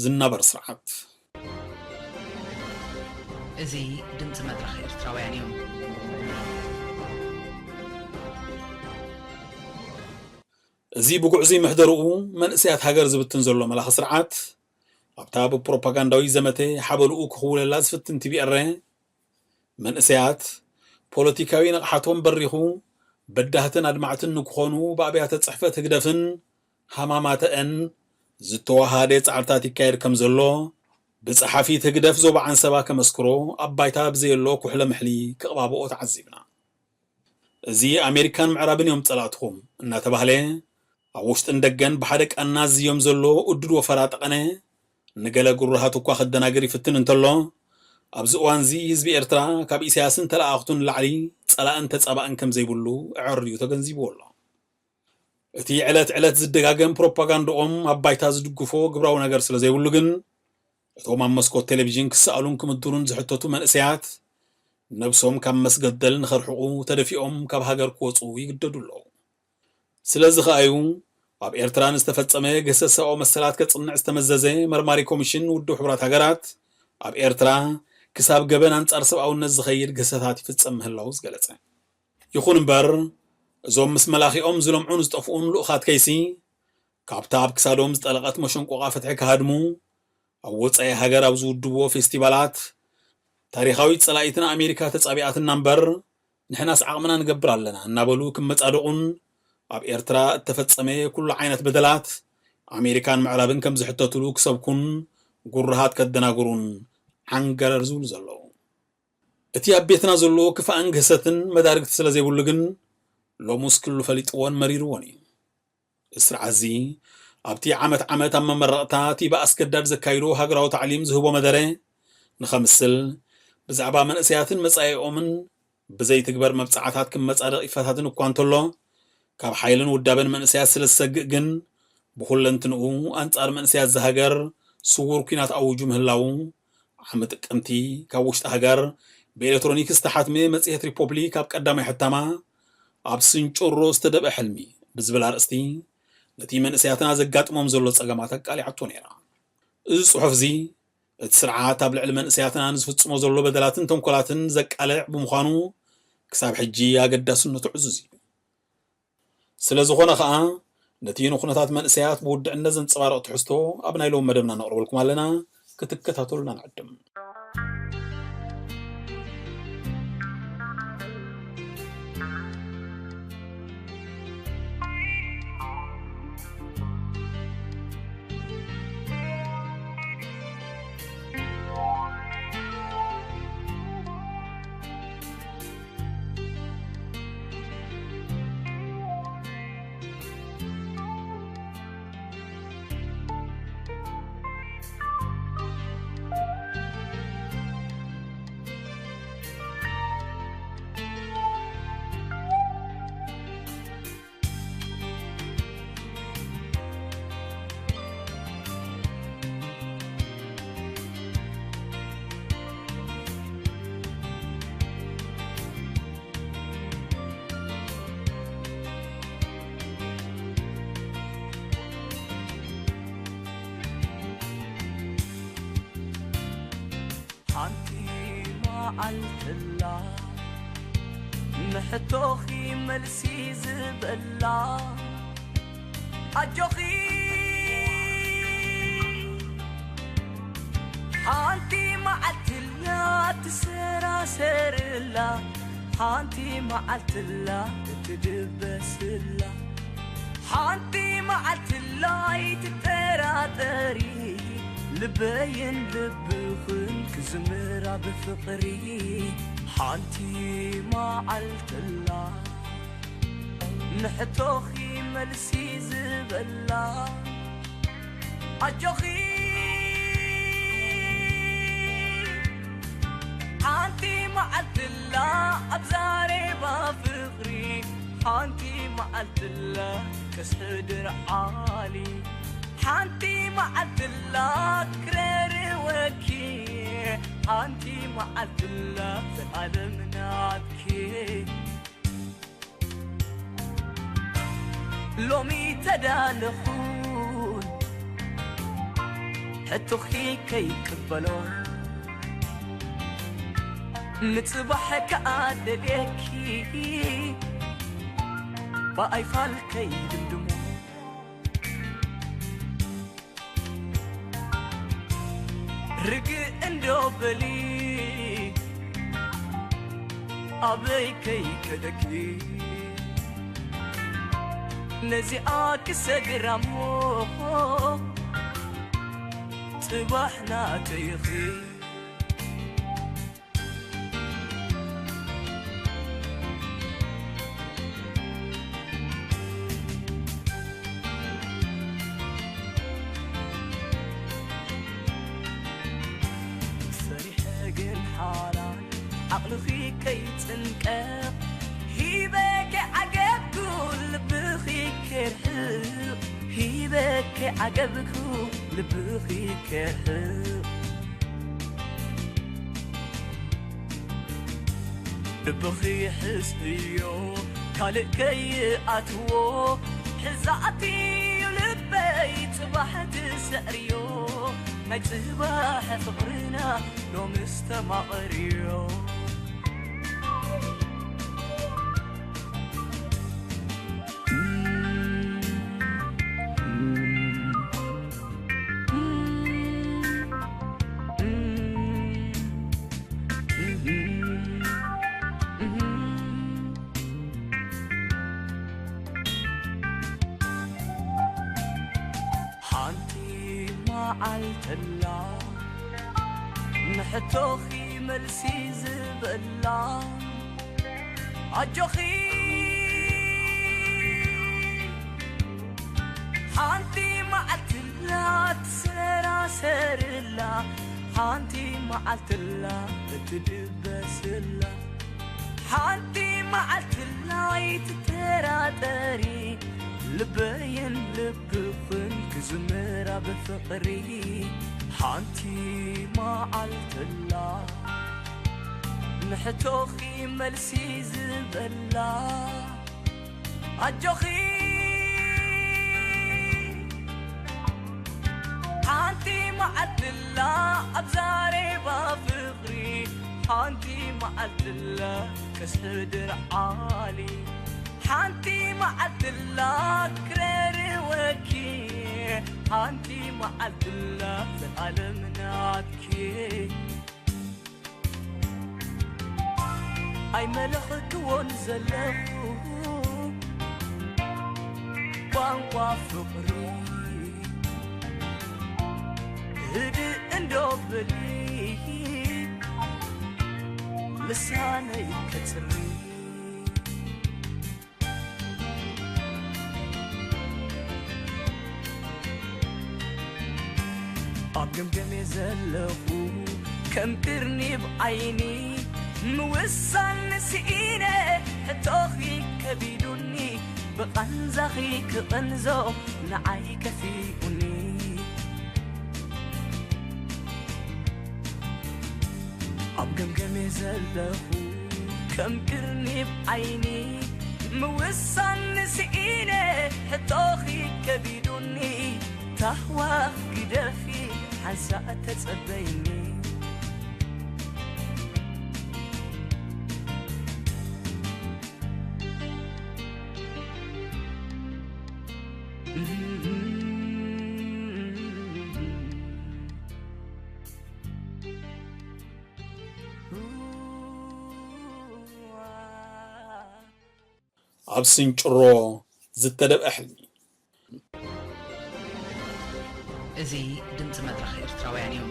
ዝናበር ስርዓት። እዚ ድምፂ መድረኽ ኤርትራውያን እዩ። እዚ ብጉዕዙይ ምሕደርኡ መንእሰያት ሃገር ዝብትን ዘሎ መላኺ ስርዓት፣ ኣብታ ብፕሮፓጋንዳዊ ዘመተ ሓበልኡ ክኽውለላ ዝፍትን ቲቢኤረ፣ መንእሰያት ፖለቲካዊ ንቕሓቶም በሪኹ በዳህትን ኣድማዕትን ንክኾኑ ብኣብያተ ጽሕፈት ህግደፍን ሃማማተአን ዝተዋሃደ ጻዕርታት ይካየድ ከም ዘሎ ብጸሓፊት ህግደፍ ዞባ ዓንሰባ ከመስክሮ ኣብ ባይታ ብዘየሎ ኩሕለ ምሕሊ ክቕባብኦ ተዓዚብና። እዚ ኣሜሪካን ምዕራብን እዮም ጸላእትኹም እናተባህለ ኣብ ውሽጥን ደገን ብሓደ ቃና ዝዮም ዘሎ እዱድ ወፈራ ጠቐነ ንገለ ጉሩሃት እኳ ከደናግር ይፍትን እንተሎ፣ ኣብዚ እዋንዚ ህዝቢ ኤርትራ ካብ ኢሳያስን ተለኣኣኽቱን ንላዕሊ ጸላእን ተጻባእን ከም ዘይብሉ ኣዐርዩ ተገንዚብዎ ኣሎ። እቲ ዕለት ዕለት ዝደጋገም ፕሮፓጋንድኦም ኣብ ባይታ ዝድግፎ ግብራዊ ነገር ስለ ዘይብሉ ግን፣ እቶም ኣብ መስኮት ቴሌቪዥን ክሰኣሉን ክምድሩን ዝሕተቱ መንእሰያት፣ ነብሶም ካብ መስገደል ንኸርሕቑ ተደፊኦም ካብ ሃገር ክወጹ ይግደዱ ኣለዉ። ስለዚ ኸኣ እዩ ኣብ ኤርትራ ንዝተፈጸመ ግህሰት ሰብኣዊ መሰላት ከጽንዕ ዝተመዘዘ መርማሪ ኮሚሽን ውድብ ሕቡራት ሃገራት፣ ኣብ ኤርትራ ክሳብ ገበን ኣንጻር ሰብኣውነት ዝኸይድ ግህሰታት ይፍጸም ምህላዉ ዝገለጸ። ይኹን እምበር፣ እዞም ምስ መላኺኦም ዝለምዑን ዝጠፍኡን ልኡኻት ከይሲ፣ ካብታ ኣብ ክሳዶም ዝጠለቐት መሸንቆቓ ፍትሒ ክሃድሙ፣ ኣብ ወጻኢ ሃገር ኣብ ዝውድብዎ ፌስቲቫላት፣ ታሪኻዊት ጸላኢትና ኣሜሪካ ተጻቢኣትና እምበር፣ ንሕናስ ዓቕምና ንገብር ኣለና እናበሉ ክመጻደቑን፣ ኣብ ኤርትራ እተፈጸመ ኩሉ ዓይነት በደላት ኣሜሪካን ምዕራብን ከም ዝሕተቱሉ ክሰብኩን፣ ጉርሃት ከደናግሩን ዓንገረር ዝብሉ ዘለዉ። እቲ ኣብ ቤትና ዘሎ ክፋእን ግህሰትን መዳርግቲ ስለ ዘይብሉ ግን፣ ሎሙስ ክሉ ፈሊጥዎን መሪርዎን እዩ። እዚ ስርዓት እዚ ኣብቲ ዓመት ዓመት ኣብ መመረቕታ እቲ ብኣስገዳድ ዘካይዶ ሃገራዊ ታዕሊም ዝህቦ መደረ ንኸምስል፣ ብዛዕባ መንእሰያትን መጻኢኦምን ብዘይትግበር መብጽዓታት ክመጻደቕ ይፈታትን እኳ እንተሎ፣ ካብ ሓይልን ውዳበን መንእሰያት ስለ ዝሰግእ ግን፣ ብኹለንትንኡ ኣንጻር መንእሰያት እዛ ሃገር ስዉር ኲናት ኣዊጁ ምህላዉ፣ ዓሚ ጥቅምቲ ካብ ውሽጢ ሃገር ብኤሌክትሮኒክስ ዝተሓትመ መጽሔት ሪፖብሊክ ኣብ ቀዳማይ ሕታማ፣ ኣብ ስንጭሮ ዝተደብአ ሕልሚ ብዝብል ኣርእስቲ፣ ነቲ መንእሰያትና ዘጋጥሞም ዘሎ ጸገማት ኣቃሊዓቶ ነይራ። እዚ ጽሑፍ እዚ፣ እቲ ስርዓት ኣብ ልዕሊ መንእሰያትና ንዝፍጽሞ ዘሎ በደላትን ተንኮላትን ዘቃልዕ ብምዃኑ፣ ክሳብ ሕጂ ኣገዳስነቱ ዕዙዝ እዩ። ስለ ዝኾነ ኸኣ፣ ነቲ ንኹነታት መንእሰያት ብውድዕነት ዘንጸባርቕ ትሕዝቶ ኣብ ናይ ሎሚ መደብና ነቕርበልኩም ኣለና፣ ክትከታተሉና ንዕድም። ሓንቲ መዓልትላ ንሕቶኺ መልሲ ዝበላ ኣጆኺ። ሓንቲ መዓልትላ ትሰራሰርላ፣ ሓንቲ መዓልትላ እትድበስላ፣ ሓንቲ መዓልትላ ኣይትጠራጠሪ፣ ልበይን ልብኽን ክዝምራ ብፍቕሪ። ሓንቲ መዓልትላ ንሕቶኺ መልሲ ዝበላ ኣጆኺ። ሓንቲ መዓልትላ ኣብ ዛሬባ ፍቕሪ፣ ሓንቲ መዓልትላ ክስሕድር ዓሊ፣ ሓንቲ መዓልትላ ክረርወኪ፣ ሓንቲ መዓልትላ ዘዓለም ናትኪ። ሎሚ ተዳለኹን ሕቶኺ ከይቅበሎ፣ ንጽባሕ ከኣ ደልየኪ ብኣይ ፋል ከይድምድሞ። ርግእ እንዶ በሊ ኣበይ ከይከደኪ፣ ነዚኣ ክሰግራሞ ጽባሕ ናተይኺ። ፈሪሐ ግን ሓራይ ዓቕልኺ ከይጽንቀቕ፣ ሂበኪ ዓገብኩ ልብኺ ከይርሕቕ፣ ሂበኪ ዓገብኩ ልብኺ ከይርሕቕ። ልብኺ ሕዝዮ ካልእ ከይኣትዎ፣ ሕዛእትዩ ልበ ኣይ ጽባሕ ትስዕርዮ ናይ ጽባሕ ፍቕርና ሎምስ ተማቐርዮ። ሓንቲ መዓልተላ ንሕቶኺ መልሲ ዝበላ ኣጆኺ ሓንቲ መዓልትላ ትሰራሰርላ ሓንቲ መዓልትላ እትድበስላ ሓንቲ መዓልትላ ኣይትጠራጠሪ ልበይን ልብኽን ክዝምራ ብፍቕሪ ሓንቲ መዓልትላ ንሕቶኺ መልሲ ዝበላ ኣጆኺ ሓንቲ መዓልትላ ኣብ ዛሬባ ፍቕሪ ሓንቲ መዓልትላ ከስሕድር ዓሊ ሓንቲ መዓልትላ ክረርወኪ ሓንቲ መዓልትላ ዘዓለም ናትኪ ኣይመለኽክዎን ዘለኹ ቋንቋ ፍቕሪ ህድእ እንዶ በሊ ልሳነይ ከጽሪ ኣብ ገምገሜ ዘለኹ ከም ቅርኒብ ዓይኒ ምውሳን ስኢነ ሕቶኺ ከቢዱኒ ብቓንዛኺ ክቕንዞ ንዓይ ከፊኡኒ ኣብ ገምገሜ ዘለኹ ከም ቅርኒብ ዓይኒ ምውሳን ስኢነ ሕቶኺ ከቢዱኒ ታህዋኽ ግደፊ ሓንሳእ ተጸበይኒ ኣብ ስንጭሮ ዝተደብአ ሕልሚ። እዚ ድምፂ መድረኽ ኤርትራውያን እዩ።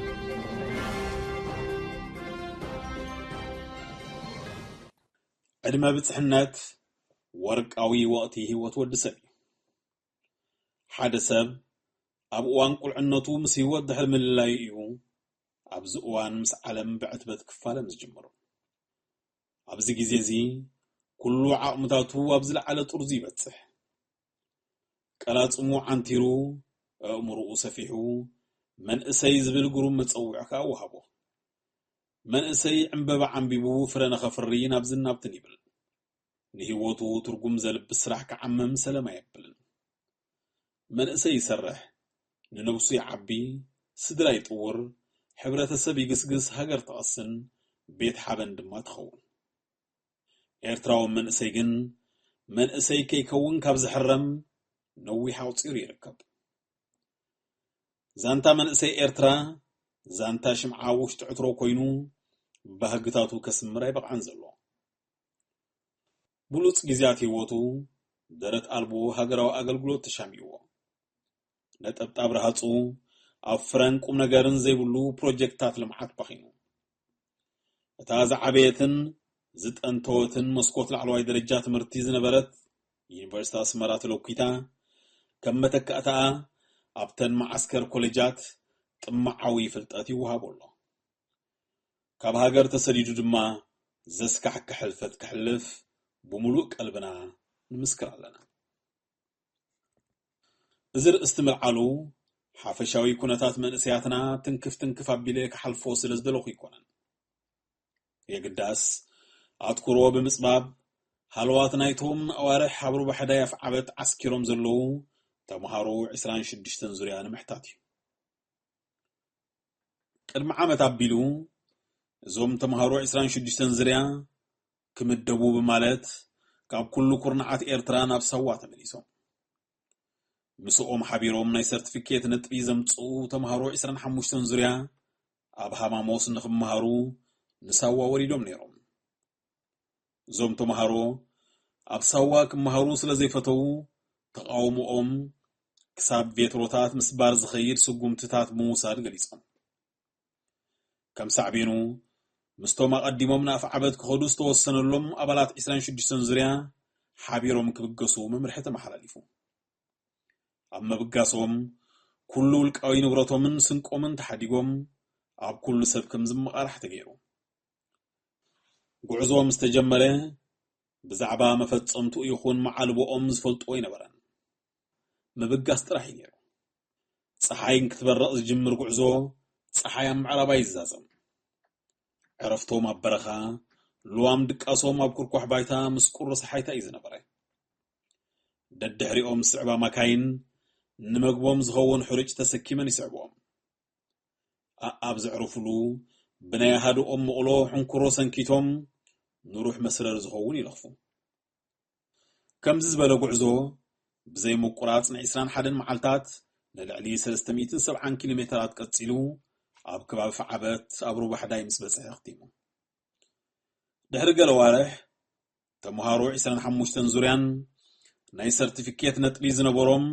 ዕድመ ብፅሕነት ወርቃዊ ወቕቲ ህይወት ወዲ ሰብ እዩ። ሓደ ሰብ ኣብ እዋን ቁልዕነቱ ምስ ህይወት ድሕሪ ምልላዩ እዩ ኣብዚ እዋን ምስ ዓለም ብዕትበት ክፋለም ዝጅምሩ። ኣብዚ ግዜ እዚ ኩሉ ዓቕምታቱ ኣብ ዝለዓለ ጥርዙ ይበጽሕ። ቀላጽሙ ዓንቲሩ፣ ኣእምሮኡ ሰፊሑ፣ መንእሰይ ዝብል ግሩም መጸውዒ ከኣ ወሃቦ። መንእሰይ ዕምበባ ዓምቢቡ ፍረ ንኸፍሪ ናብዝን ናብትን ይብል። ንህይወቱ ትርጉም ዘልብስ ስራሕ ክዓምም ሰለም ኣየብልን። መንእሰይ ይሰርሕ፣ ንነብሱ ይዓቢ፣ ስድራ ይጥውር፣ ሕብረተሰብ ይግስግስ፣ ሃገር ትቐስን፣ ቤት ሓበን ድማ ትኸውን። ኤርትራዊ መንእሰይ ግን መንእሰይ ከይከውን ካብ ዝሕረም ነዊሕ ኣቑጺሩ ይርከብ። ዛንታ መንእሰይ ኤርትራ ዛንታ ሽምዓ ውሽጢ ዕትሮ ኮይኑ ባህግታቱ ከስምር ኣይበቕዓን ዘሎ። ብሉጽ ግዜያት ህይወቱ ደረት ኣልቦ ሃገራዊ ኣገልግሎት ተሻሚዎ። ነጠብጣብ ረሃጹ ኣብ ፍረን ቁም ነገርን ዘይብሉ ፕሮጀክትታት ልምዓት ባኺኑ። እታ ዝዓበየትን ዝጠንተወትን መስኮት ላዕለዋይ ደረጃ ትምህርቲ ዝነበረት ዩኒቨርሲቲ ኣስመራ ተለኲታ፣ ከም መተካእታኣ ኣብተን መዓስከር ኮሌጃት ጥማዓዊ ፍልጠት ይወሃቦ ኣሎ። ካብ ሃገር ተሰዲዱ ድማ ዘስካሕክሕ ሕልፈት ከሕልፍ ብምሉእ ቀልብና ንምስክር ኣለና። እዚ ርእስቲ ምልዓሉ ሓፈሻዊ ኩነታት መንእሰያትና ትንክፍ ትንክፍ ኣቢለ ክሓልፎ ስለ ዝደለኹ ኣይኮነን። የግዳስ ኣትኩሮ ብምጽባብ ሃለዋት ናይቶም ንኣዋርሕ ኣብ ሩባ ሕዳይ ኣፍዓበት ዓስኪሮም ዘለዉ ተምሃሮ ዕስራን ሽዱሽተን ዙርያ ንምሕታት እዩ። ቅድሚ ዓመት ኣቢሉ እዞም ተምሃሮ ዕስራን ሽዱሽተን ዙርያ ክምደቡ ብማለት ካብ ኩሉ ኩርናዓት ኤርትራ ናብ ሳዋ ተመሊሶም። ምስኦም ሓቢሮም ናይ ሰርቲፊኬት ነጥቢ ዘምጽኡ ተምሃሮ ዕስራን ሓሙሽተን ዙርያ ኣብ ሃማሞስ ንኽመሃሩ ንሳዋ ወሪዶም ነይሮም። እዞም ተምሃሮ ኣብ ሳዋ ክመሃሩ ስለ ዘይፈተዉ ተቓውሞኦም ክሳብ ቬትሮታት ምስባር ዝኸይድ ስጉምትታት ብምውሳድ ገሊጾም። ከም ሳዕቤኑ ምስቶም ኣቐዲሞም ንኣፍ ዓበት ክኸዱ ዝተወሰነሎም ኣባላት ዕስራን ሽዱሽተን ዙርያ ሓቢሮም ክብገሱ መምርሒ ተመሓላሊፉ። ኣብ ምብጋሶም ኩሉ ውልቃዊ ንብረቶምን ስንቆምን ተሓዲጎም ኣብ ኩሉ ሰብ ከም ዝመቓራሕ ተገይሩ። ጉዕዞ ምስ ተጀመረ ብዛዕባ መፈጸምትኡ ይኹን መዓልቦኦም ዝፈልጥዎ ኣይነበረን። ምብጋስ ጥራሕ እዩ ነይሩ። ጸሓይ እንክትበርቕ ዝጅምር ጉዕዞ ጸሓይ ኣብ ምዕራብ ኣይዛዘም። ዕረፍቶም ኣብ በረኻ፣ ልዋም ድቃሶም ኣብ ኩርኳሕ ባይታ ምስ ቁሪ ሰሓይታ እዩ ዝነበረ። ደድሕሪኦም ዝስዕባ ማካይን ንመግቦም ዝኸውን ሕሩጭ ተሰኪመን ይስዕብኦም። ኣኣብ ዘዕርፉሉ ብናይ ኣሃዱኦም መቑሎ ሕንኩሮ ሰንኪቶም ንሩሕ መስረር ዝኸውን ይለኽፉ። ከምዚ ዝበለ ጉዕዞ ብዘይ ምቁራጽ ን ዕስራን ሓደን መዓልታት ንልዕሊ ሰለስተ ሚእትን ሰብዓን ኪሎ ሜተራት ቀጺሉ ኣብ ከባቢ ፈዓበት ኣብ ሩባ ሕዳይ ምስ በጽሐ ኣኽቲሙ። ድሕሪ ገለ ኣዋርሕ ተምሃሮ ዕስራን ሓሙሽተን ዙርያን ናይ ሰርቲፊኬት ነጥቢ ዝነበሮም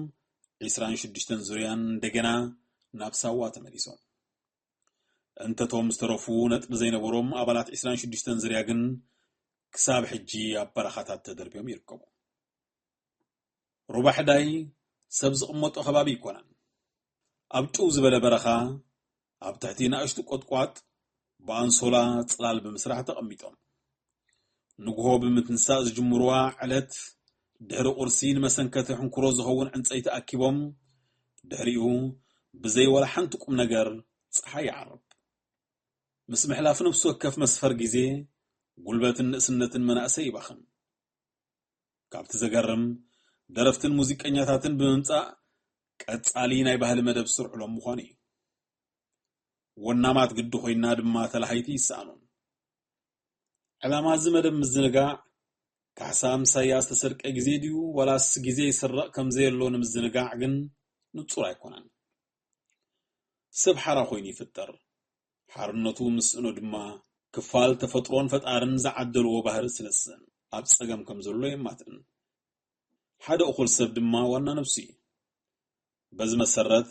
ዕስራን ሽዱሽተን ዙርያን እንደገና ናብ ሳዋ ተመሊሶም። እንተቶም ዝተረፉ ነጥቢ ዘይነበሮም ኣባላት ዕስራን ሽዱሽተን ዙርያ ግን ክሳብ ሕጂ ኣብ በረኻታት ተደርብዮም ይርከቡ። ሩባ ሕዳይ ሰብ ዝቕመጦ ከባቢ ኣይኮነን። ኣብ ጭው ዝበለ በረኻ ኣብ ትሕቲ ንኣሽቱ ቆጥቋጥ ብኣንሶላ ጽላል ብምስራሕ ተቐሚጦም። ንግሆ ብምትንሳእ ዝጅምሩዋ ዕለት ድሕሪ ቁርሲ ንመሰንከቲ ሕንኩሮ ዝኸውን ዕንጸይቲ ኣኪቦም ድሕሪኡ ብዘይ ወላ ሓንቲ ቁም ነገር ጸሓይ ይዓርብ። ምስ ምሕላፍ ነፍሲ ወከፍ መስፈር ግዜ ጉልበትን ንእስነትን መናእሰይ ይባኽን። ካብቲ ዘገርም ደረፍትን ሙዚቀኛታትን ብምምጻእ ቀጻሊ ናይ ባህሊ መደብ ስርዕሎም ምዃኑ እዩ። ወናማት ግዲ ኮይና ድማ ተላሃይቲ ይሰኣኑን። ዕላማ እዚ መደብ ምዝንጋዕ ካሕሳ ምሳያ ዝተሰርቀ ግዜ ድዩ ዋላስ ግዜ ይስረቕ ከም ዘየሎ ንምዝንጋዕ ግን ንጹር ኣይኮነን። ሰብ ሓራ ኮይኑ ይፍጠር። ሓርነቱ ምስእኖ ድማ ክፋል ተፈጥሮን ፈጣርን ዝዓደልዎ ባህሪ ስለ ዝስእን ኣብ ጸገም ከም ዘሎ የማትእን። ሓደ እኹል ሰብ ድማ ዋና ነብሱ እዩ። በዚ መሰረት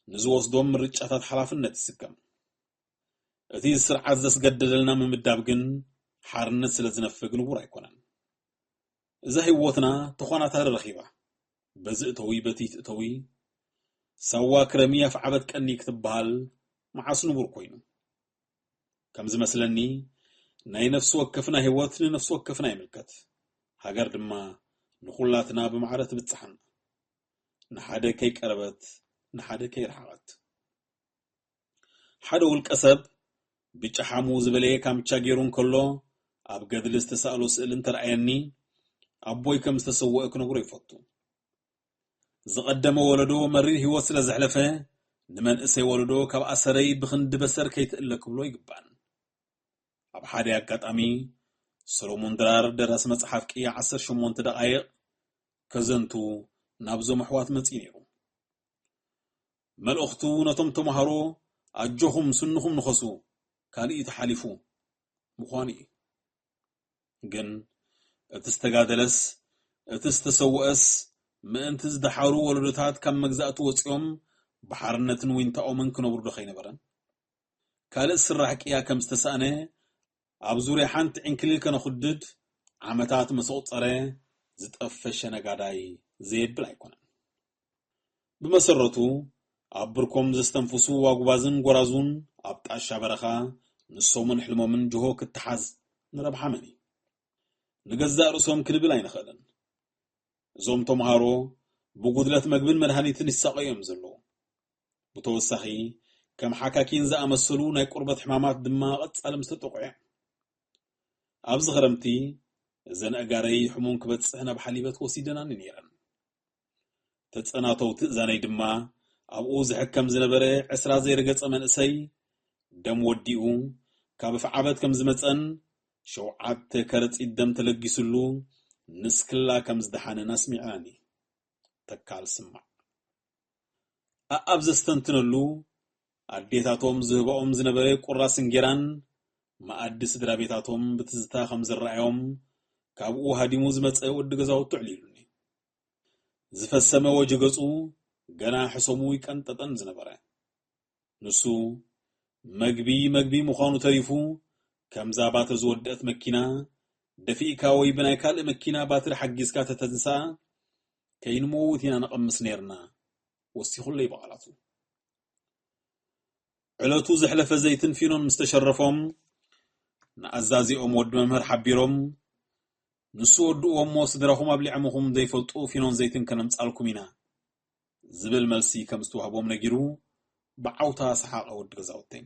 ንዝወስዶም ምርጫታት ሓላፍነት ይስከም። እቲ ስርዓት ዘስገደደልና ምምዳብ ግን ሓርነት ስለ ዝነፍግ ንቡር ኣይኮነን። እዛ ህይወትና ተኾናታሪ ረኺባ በዚ እተዊ በቲ ትእተዊ ሳዋ ክረሚ ኣፍዓበት ቀኒ ክትበሃል መዓስ ንቡር ኮይኑ። ከም ዝመስለኒ ናይ ነፍሲ ወከፍና ህይወት ንነፍሲ ወከፍና ይምልከት። ሃገር ድማ ንኹላትና ብማዕረ ትብጽሓና። ንሓደ ከይቀረበት ንሓደ ከይረሓቐት። ሓደ ውልቀ ሰብ ብጫ ሓሙ ዝበለየ ካምቻ ገይሩ እንከሎ ኣብ ገድሊ ዝተሳእሎ ስእሊ እንተረኣየኒ ኣቦይ ከም ዝተሰወአ ክነግሮ ይፈቱ። ዝቐደመ ወለዶ መሪር ህይወት ስለ ዘሕለፈ ንመንእሰይ ወለዶ ካብ ኣሰረይ ብኽንዲ በሰር ከይትእለ ክብሎ ይግባን። ኣብ ሓደ ኣጋጣሚ ሰሎሞን ድራር ደራሲ መጽሓፍ ቅያ ዓሰርተ ሸሞንተ ደቓይቕ ከዘንቱ ናብዞም ኣሕዋት መጺኡ ነይሩ። መልእኽቱ ነቶም ተምሃሮ ኣጆኹም ስንኹም ንኸሱ ካልእ ተሓሊፉ ምዃኑ እዩ። ግን እቲ ዝተጋደለስ እቲ ዝተሰወአስ ምእንቲ ዝደሓሩ ወለዶታት ካብ መግዛእቲ ወፂኦም ብሓርነትን ዊንታኦምን ክነብሩ ዶ ከይነበረን? ካልእ ስራሕ ቅያ ከም ዝተሳእነ ኣብ ዙርያ ሓንቲ ዕንክሊል ከነኹድድ ዓመታት መሰቑፀረ ዝጠፈሸ ነጋዳይ ዘየብል ኣይኮነን። ብመሰረቱ ኣብ ብርኮም ዘስተንፍሱ ዋጉባዝን ጎራዙን ኣብ ጣሻ በረኻ ንሶምን ሕልሞምን ጅሆ ክትሓዝ ንረብሓ መን እዩ? ንገዛእ ርእሶም ክንብል ኣይንኽእልን። እዞም ተምሃሮ ብጉድለት መግብን መድሃኒትን ይሳቐዩ እዮም ዘለዉ። ብተወሳኺ ከም ሓካኪን ዝኣመሰሉ ናይ ቁርበት ሕማማት ድማ ቀጻሊ ምስ ተጠቑዐ ኣብዚ ክረምቲ እዘን ኣጋረይ ሕሙም ክበጽሕ ናብ ሓሊበት ወሲደናኒ ነይረን። እቲ ጸናተው ትእዛነይ ድማ ኣብኡ ዝሕከም ዝነበረ ዕስራ ዘይረገጸ መንእሰይ ደም ወዲኡ ካብ ኣፍዓበት ከም ዝመጸን ሸውዓተ ከረጺት ደም ተለጊስሉ ንስክላ ከም ዝደሓነን ኣስሚዕናኒ። ተካል ስማዕ። ኣኣብ ዘስተንትነሉ ኣዴታቶም ዝህባኦም ዝነበረ ቁራስ እንጌራን መኣዲ ስድራ ቤታቶም ብትዝታ ከም ዝረኣዮም ካብኡ ሃዲሙ ዝመጸ ወዲ ገዛውቱ ኣዕሊሉኒ። ዝፈሰመ ወጀ ገጹ ገና ሕሰሙ ይቀንጠጠን ዝነበረ። ንሱ መግቢ መግቢ ምዃኑ ተሪፉ፣ ከምዛ ባተ ዝወደአት መኪና ደፊእካ ወይ ብናይ ካልእ መኪና ባትሪ ሓጊዝካ ተተንሳ፣ ከይንመውት ኢና ንቐምስ ነይርና፣ ወሲኹለይ ብቓላቱ። ዕለቱ ዘሕለፈ ዘይትን ፊኖን ምስ ተሸረፎም፣ ንኣዛዚኦም ወዲ መምህር ሓቢሮም፣ ንሱ ወድእዎ እሞ ስድራኹም ኣብሊዖምኹም ዘይፈልጡ ፊኖን ዘይትን ከነምጻልኩም ኢና ዝብል መልሲ ከም ዝተዋህቦም ነጊሩ ብዓውታ ሰሓቐ ወዲ ገዛውተይ።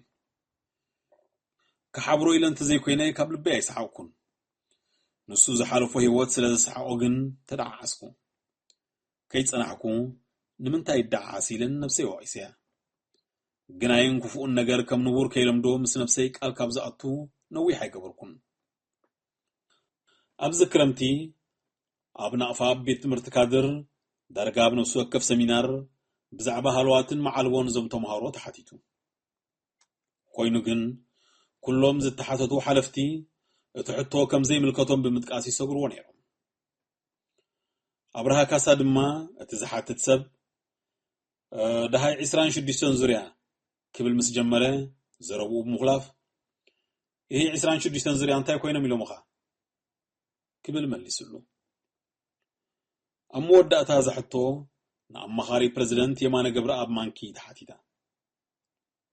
ክሓብሮ ኢለ እንተዘይኮይነ ካብ ልበይ ኣይሰሓቕኩን። ንሱ ዝሓለፎ ህይወት ስለ ዘሰሓቖ ግን ተደዓዓስኩ። ከይጸናሕኩ ንምንታይ ይደዓዓስ ኢለን ነብሰይ ወቒሰያ። ግናይን ክፉእን ነገር ከም ንቡር ከይለምዶ ምስ ነብሰይ ቃል ካብ ዝኣቱ ነዊሕ ኣይገበርኩን። ኣብዚ ክረምቲ ኣብ ናቕፋ ኣብ ቤት ትምህርቲ ካድር ዳርጋ ኣብ ነፍሲ ወከፍ ሰሚናር ብዛዕባ ሃለዋትን መዓልቦን እዞም ተምሃሮ ተሓቲቱ። ኮይኑ ግን ኩሎም ዝተሓተቱ ሓለፍቲ እቲ ሕቶ ከም ዘይምልከቶም ብምጥቃስ ይሰግርዎ ነይሮም። ኣብርሃ ካሳ ድማ እቲ ዝሓትት ሰብ፣ "እ፣ ደሃይ ዕስራን ሽዱሽተን ዙርያ?" ክብል ምስ ጀመረ፣ ዘረብኡ ብምኹላፍ፣ "ይህ ዕስራን ሽዱሽተን ዙርያ እንታይ ኮይኖም ኢሎምኻ?" ክብል መሊስሉ። ኣብ መወዳእታ እዛ ሕቶ ንኣማኻሪ ፕረዚደንት የማነ ገብረኣብ ማንኪ ተሓቲታ።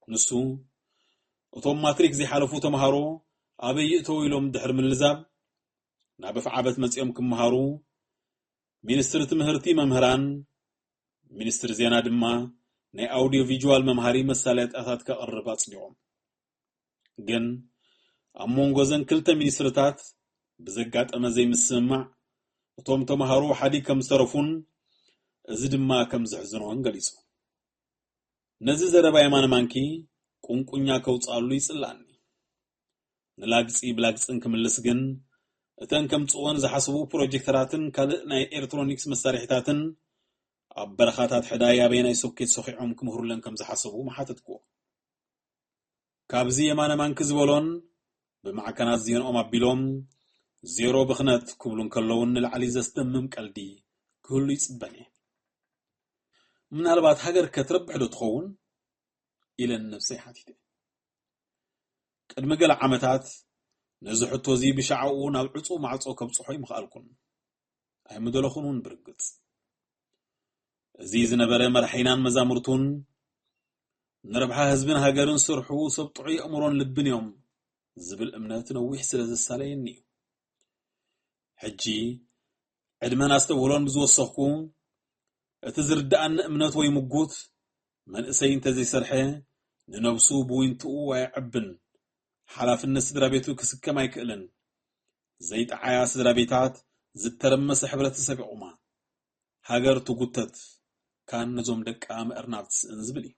ንሱ፣ እቶም ማትሪክ ዘይሓለፉ ተምሃሮ ኣበይ ይእተው ኢሎም ድሕሪ ምልዛብ፣ ናብ ኣፍዓበት መጺኦም ክመሃሩ፣ ሚኒስትሪ ትምህርቲ መምህራን፣ ሚኒስትሪ ዜና ድማ ናይ ኣውዲዮ ቪዥዋል መምሃሪ መሳለጥያታት ከቕርብ ኣጽዲቖም። ግን ኣብ መንጎ እዘን ክልተ ሚኒስትርታት ብዘጋጠመ ዘይምስምማዕ፣ እቶም ተምሃሮ ሓዲግ ከም ዝተረፉን እዚ ድማ ከም ዘሕዝኖን ገሊጹ። ነዚ ዘረባ የማነ ማንኪ ቁንቁኛ ከውጽኣሉ ይጽልኣኒ። ንላግጺ ብላግጽን ክምልስ ግን፣ እተን ከምጽእወን ዝሓስቡ ፕሮጀክተራትን ካልእ ናይ ኤሌክትሮኒክስ መሳርሒታትን ኣብ በረኻታት ሕዳይ ኣበየናይ ሶኬት ሰኺዖም ክምህሩለን ከም ዝሓሰቡ መሓተትክዎ። ካብዚ የማነ ማንኪ ዝበሎን ብማዕከናት ዜንኦም ኣቢሎም ዜሮ ብኽነት ክብሉ እንከለውን ንላዕሊ ዘስደምም ቀልዲ ክህሉ ይጽበን እየ። ምናልባት ሃገር ከ ትረብሕ ዶ ትኸውን? ኢለ ንነብሰይ ሓቲተ። ቅድሚ ገለ ዓመታት ነዚ ሕቶ እዚ ብሻዕኡ ናብ ዕጹው ማዕጾ ከብጽሖ ኣይምኽኣልኩን። ኣይምደለኹን እውን ብርግጽ። እዚ ዝነበረ መራሒናን መዛሙርቱን ንረብሓ ህዝብን ሃገርን ስርሑ ሰብ ጥዑይ ኣእምሮን ልብን እዮም ዝብል እምነት ነዊሕ ስለ ዘሳለየኒ እዩ። ሕጂ ዕድመን ኣስተውህሎን ብዝወሰኽኩ፣ እቲ ዝርድኣኒ እምነት ወይ ምጉት፣ መንእሰይ እንተዘይሰርሐ ንነብሱ ብዊንትኡ ኣየዕብን፣ ሓላፍነት ስድራ ቤቱ ክስከም ኣይክእልን፣ ዘይጠዓያ ስድራ ቤታት ዝተረመሰ ሕብረተሰብ ይቑማ፣ ሃገር ትጉተት፣ ካን ነዞም ደቃ ምእርናብ ትስእን ዝብል እዩ።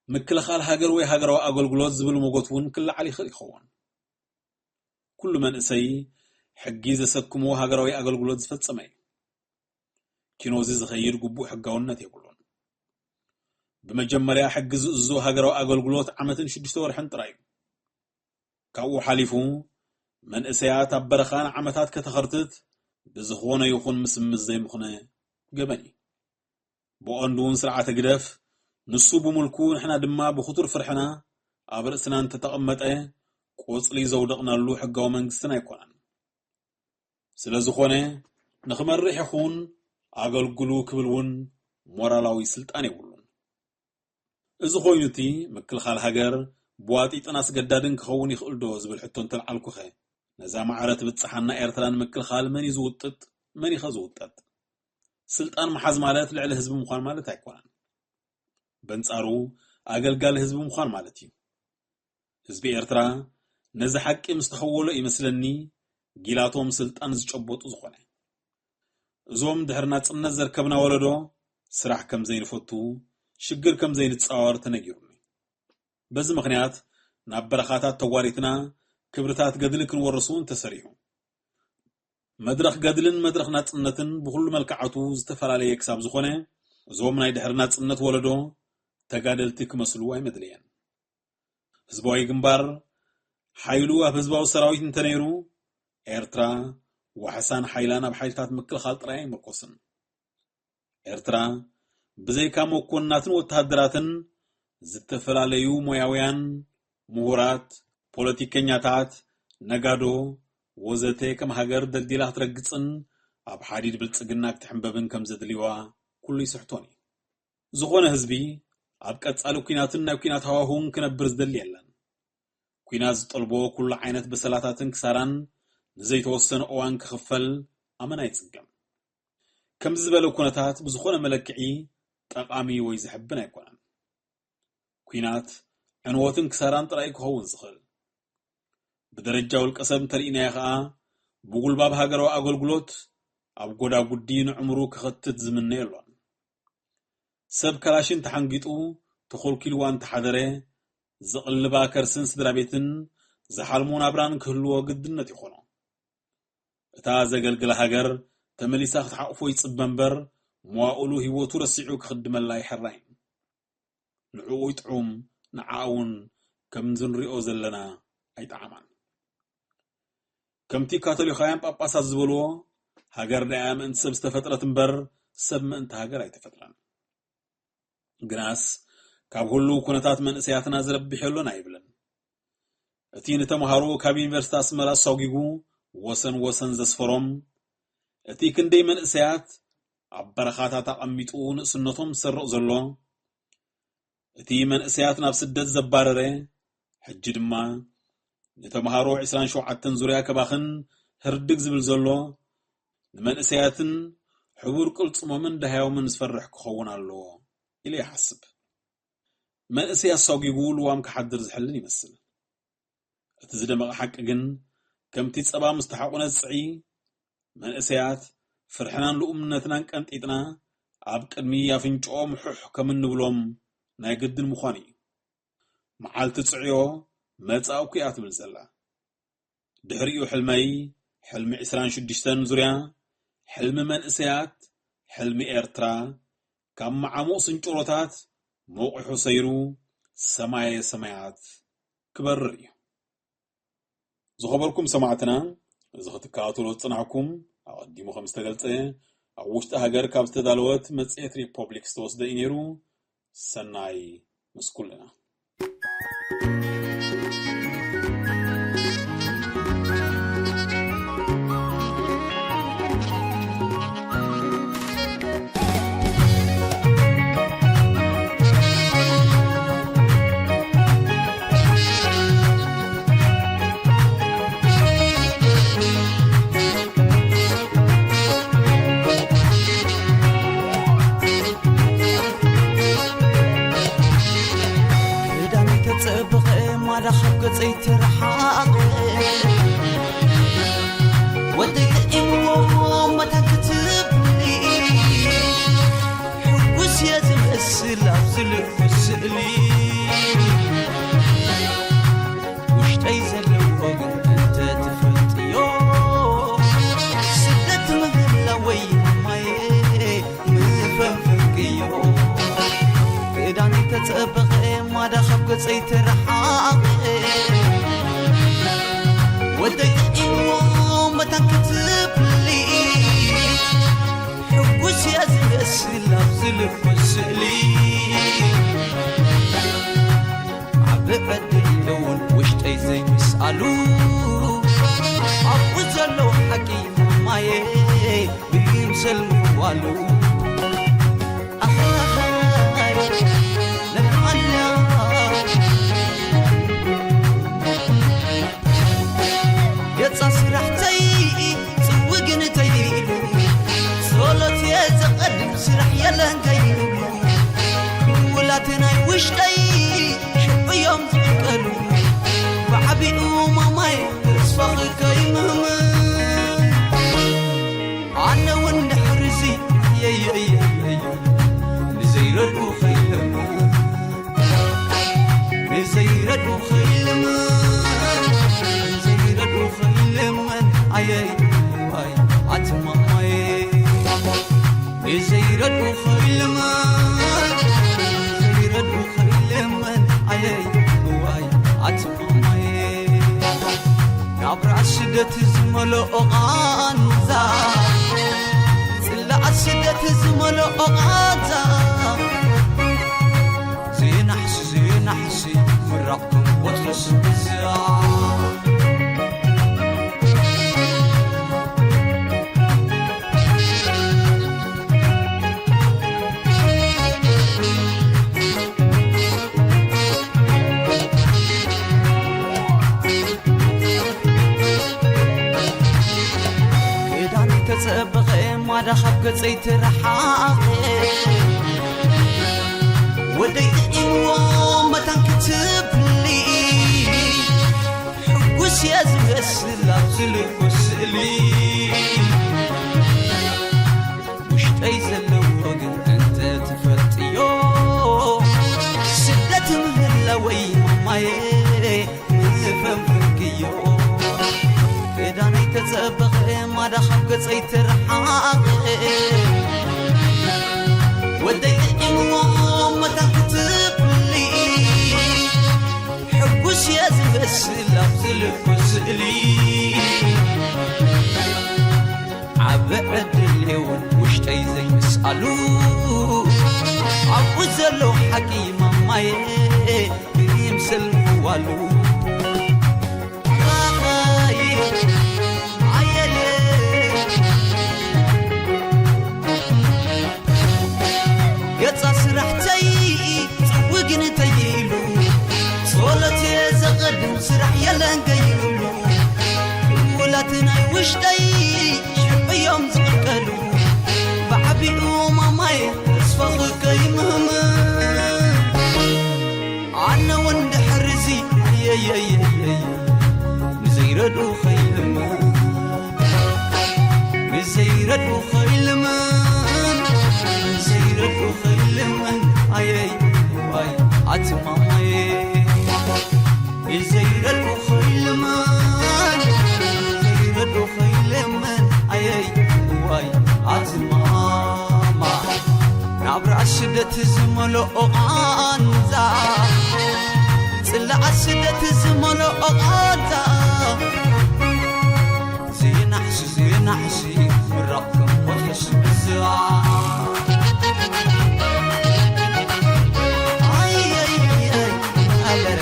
ምክልኻል ሃገር ወይ ሃገራዊ ኣገልግሎት ዝብል ሞጎት እውን ክለዓል ይኽእል ይኸውን። ኩሉ መንእሰይ ሕጊ ዘሰክሞ ሃገራዊ ኣገልግሎት ዝፈጸመ እዩ። ኪኖዚ ዝኸይድ ግቡእ ሕጋውነት የብሉን። ብመጀመርያ ሕጊ ዝእዝዞ ሃገራዊ ኣገልግሎት ዓመትን ሽዱሽተ ወርሕን ጥራይ እዩ። ካብኡ ሓሊፉ መንእሰያት ኣብ በረኻ ንዓመታት ከተኸርትት ብዝኾነ ይኹን ምስምስ ዘይምኽነ ገበን እዩ። ብቐንዱ እውን ስርዓት ህግደፍ ንሱ ብምልኩ ንሕና ድማ ብኽቱር ፍርሕና ኣብ ርእስና እንተተቐመጠ ቆጽሊ ዘውደቕናሉ ሕጋዊ መንግስትና ኣይኮነን። ስለ ዝኾነ ንኽመርሕ ይኹን ኣገልግሉ ክብል እውን ሞራላዊ ስልጣን የብሉን። እዚ ኮይኑ እቲ ምክልኻል ሃገር ብዋጢጥን ኣስገዳድን ክኸውን ይኽእል ዶ ዝብል ሕቶ እንተልዓልኩኸ፣ ነዛ ማዕረ ትብጽሓና ኤርትራ ንምክልኻል መን እዩ ዝውጥጥ? መን እዩ ኸ ዝውጠጥ? ስልጣን ምሓዝ ማለት ልዕሊ ህዝቢ ምዃን ማለት ኣይኮነን። በንጻሩ ኣገልጋሊ ህዝቢ ምዃን ማለት እዩ። ህዝቢ ኤርትራ ነዚ ሓቂ ምስ ተኸወሎ እዩ መስለኒ ጊላቶም ስልጣን ዝጨበጡ ዝኾነ። እዞም ድሕሪ ናጽነት ዘርከብና ወለዶ ስራሕ ከም ዘይንፈቱ፣ ሽግር ከም ዘይንጻወር ተነጊሩኒ። በዚ ምኽንያት ናብ በረኻታት ተጓሪትና ክብርታት ገድሊ ክንወርስ እውን ተሰሪሑ። መድረኽ ገድልን መድረኽ ናጽነትን ብኹሉ መልክዓቱ ዝተፈላለየ ክሳብ ዝኾነ፣ እዞም ናይ ድሕሪ ናጽነት ወለዶ ተጋደልቲ ክመስሉ ኣይመድለየን። ህዝባዊ ግንባር ሓይሉ ኣብ ህዝባዊ ሰራዊት እንተነይሩ፣ ኤርትራ ዋሕሳን ሓይላን ኣብ ሓይልታት ምክልኻል ጥራይ ኣይምርኮስን። ኤርትራ ብዘይካ መኮንናትን ወተሃደራትን፣ ዝተፈላለዩ ሞያውያን፣ ምሁራት፣ ፖለቲከኛታት፣ ነጋዶ፣ ወዘተ ከም ሃገር ደልዲላ ክትረግጽን ኣብ ሓዲድ ብልጽግና ክትሕንበብን ከም ዘድልዋ ኩሉ ይስሕቶን እዩ። ዝኾነ ህዝቢ ኣብ ቀጻሊ ኲናትን ናይ ኲናት ሃዋህውን ክነብር ዝደሊ የለን። ኲናት ዝጠልቦ ኩሉ ዓይነት በሰላታትን ክሳራን ንዘይተወሰነ እዋን ክኽፈል ኣመና ይጽገም። ከምዚ ዝበለ ኩነታት ብዝኾነ መለክዒ ጠቓሚ ወይ ዘሕብን ኣይኮነን። ኲናት ዕንወትን ክሳራን ጥራይ ክኸውን ዝኽእል። ብደረጃ ውልቀ ሰብ እንተርኢናዮ ኸኣ፣ ብጉልባብ ሃገራዊ ኣገልግሎት ኣብ ጎዳጉዲ ንዕምሩ ክኸትት ዝምነ የሎን። ሰብ ካላሽን ተሓንጊጡ ተኾልኪልዋ እንተሓደረ፣ ዝቕልባ ከርስን ስድራ ቤትን ዝሓልሞ ናብራን ክህልዎ ግድነት ይኾኖ። እታ ዘገልግላ ሃገር ተመሊሳ ክትሓቑፎ ይጽበ እምበር፣ መዋእሉ ህይወቱ ረሲዑ ክኽድመላ ኣይሕራይን። ንዕኡ ይጥዑም፣ ንዓኣ እውን ከምዚ ንሪኦ ዘለና ኣይጠዓማን። ከምቲ ካቶሊኻውያን ጳጳሳት ዝበልዎ፣ ሃገር ደኣ ምእንቲ ሰብ ዝተፈጥረት እምበር፣ ሰብ ምእንቲ ሃገር ኣይተፈጥረን። ግናስ፣ ካብ ህሉው ኩነታት መንእሰያትና ዝረብሕ የሎን ኣይብልን። እቲ ንተምሃሮ ካብ ዩኒቨርሲቲ ኣስመራ ኣሳጒጉ ወሰን ወሰን ዘስፈሮም፣ እቲ ክንደይ መንእሰያት ኣብ በረኻታት ኣቐሚጡ ንእስነቶም ዝሰርቕ ዘሎ፣ እቲ መንእሰያት ናብ ስደት ዘባረረ፣ ሕጂ ድማ ንተምሃሮ ዕስራን ሸውዓተን ዙርያ ከባኽን ህርድግ ዝብል ዘሎ፣ ንመንእሰያትን ሕቡር ቅልጽሞምን ደሃዮምን ዝፈርሕ ክኸውን ኣለዎ ኢለ ይሓስብ። መንእሰይ ኣሳጒጉ ልዋም ክሓድር ዝሕልን ይመስል። እቲ ዝደመቐ ሓቂ ግን፣ ከምቲ ጸባ ምስ ተሓቑነ ዝጽዒ፣ መንእሰያት ፍርሕናን ልኡምነትናን ቀንጢጥና ኣብ ቅድሚ ኣፍንጭኦም ሑሕ ከም እንብሎም ናይ ግድን ምዃኑ እዩ። መዓልቲ ጽዕዮ መጻእኩ እያ ትብል ዘላ። ድሕሪኡ ሕልመይ፣ ሕልሚ ዕስራን ሽዱሽተን ዙርያ፣ ሕልሚ መንእሰያት፣ ሕልሚ ኤርትራ፣ ካብ መዓሙቕ ስንጭሮታት ሞቒሑ ሰይሩ ሰማየ ሰማያት ክበርር እዩ። ዝኸበርኩም ሰማዕትና፣ እዚ ክትከታተሎ ዝጸናሕኩም፣ ኣቐዲሙ ከም ዝተገልጸ፣ ኣብ ውሽጢ ሃገር ካብ ዝተዳለወት መጽሔት ሪፖብሊክ ዝተወስደ እዩ ነይሩ። ሰናይ ምስ ኩልና። ክዳነይ ተጸበቐ፣ ማዳ ካብ ገጸይ ተረሓቐ። ወደይ ጥዒምዎ መታን ክትብሊ፣ ሕጉስ እየ ዝመስል ኣብዚ ልቢ ስእሊ። ውሽጠይ ዘለዎ ግን እንተትፈልጥዮ፣ ስደት ምህላወይ ማማየ ምፈንፈንክዮ። ክዳነይ ተጸበቐ፣ ማዳ ካብ ገጸይ ተረሓቐ። ወደይ ጥዒምዎ መታን ክትብሊ፣ ሕጉስ እየ ዝመስል ኣብዚ ልቢ ስእሊ። ዓቢ ዕድል ኣለውን ውሽጠይ ዘይምስኣሉ፣ ኣብኡ ዘለዉ ሓቂ ማየ ብይምሰል ምዋሉ። ኣሃሃይ፣ ነብዓልያ። ገጻ ስራሕተይ ጽውግን ተይሉ፣ ጸሎት እየ ዘቐድም ስራሕ የለን ከይሉ። ምውላት ናይ ውሽጠይ ሽዑ እዮም ዝዕንቀሉ። ብዓቢኡ ማማይ ተስፋኺ ከይምህምን። ኣነ እውን ድሕሪ ዘይረድኡ ኸይልመን ዘይረድኡ ኸይልመን ኣየይ እዋይ ኣትማማየ ናብራ ስደት ዝመልኦ ቓንዛ ጽላኣ ስደት ዝመልኦ ቓንዛ ዘይናሕሲ ዘይናሕሲ ምራቕ ክንቆጽስ ብዛ ክዳነይ ተጸበቐ ማዳ ካብ ገጸይ ተረሓቐ ወደይ ጥዒምዎ መታን ክትብሊ ሕጉስ እየ ዝመስል ኣብ ዝልኮ ስእሊ ውሽጠይ ዘለዎ ግን እንተ ትፈልጥዮ ስደት ምህላወይ ማማየ ምፈንፍንክዮ ክዳነይ ተጸበቐ ማዳ ካብ ገጸይ ተረሓቐ ወደይ ጥዒምዎ መታን ክትብሊ ሕጉስ እየ ዝመስል ኣብ ዝልኮ ስእሊ ዓቢ ዕድል እውን ውሽጠይ ዘይምስኣሉ ኣብኡ ዘሎ ሓቂ ማማየ ይምሰል ምዋሉ ኣየየ ገጻ ስራሕተይ ጽውግን ተይሉ ጸሎት እየ ዘቐድም ስራሕ የለን ገይሉ ውላት ናይ ውሽጠይ ሽዑ እዮም ዝቕልቀሉ ብዓቢኡ ማማይ ተስፋ ክከይምህም ኣነ እውን ድሕርዚ የየየየየ ንዘይረድኡ ኸይልምን ንዘይረድኡ ኸይልምን ንዘይረድኡ ኸይልምን ኣየይ ዋይ ኣቲ ማማየ ንዘይረድኡ ኸይልምን ንዘይረድኡ ኸይልምን ኣየይ ዋይ ኣቲ ማማ ናብራ ስደት ዝመልኦ ቓንዛ ጽላኣ ስደት ዝመልኦ ቓንዛ ዘይናሕሲ ዘይናሕሲ ምራቕ ከም ወትሕስ ብዝኣ ኣየይየይ ኣለረ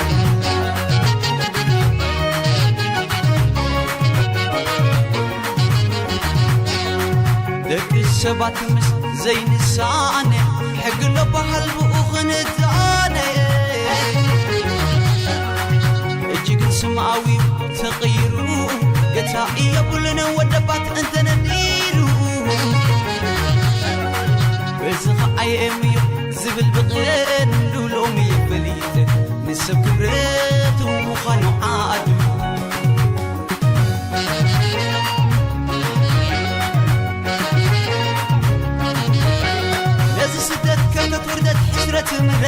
ደቂ ሰባት ምስ ዘይንሳነ ሕጊ ኣሎ በሃል ብኡ ክንዛነ እጅግን ስምኣዊ ተቐይሩ ገታ እየብሉን ወደባት እንተነዲሩ በዚ ኸዓ የእምዮ ዝብል ብቐንዱ ሎሚ ፈሊጠ ንሰብ ክብረቱ ምዃኑ ዓዱ ነዚ ስደት ከርተት ውርደት ሕስረት ምረ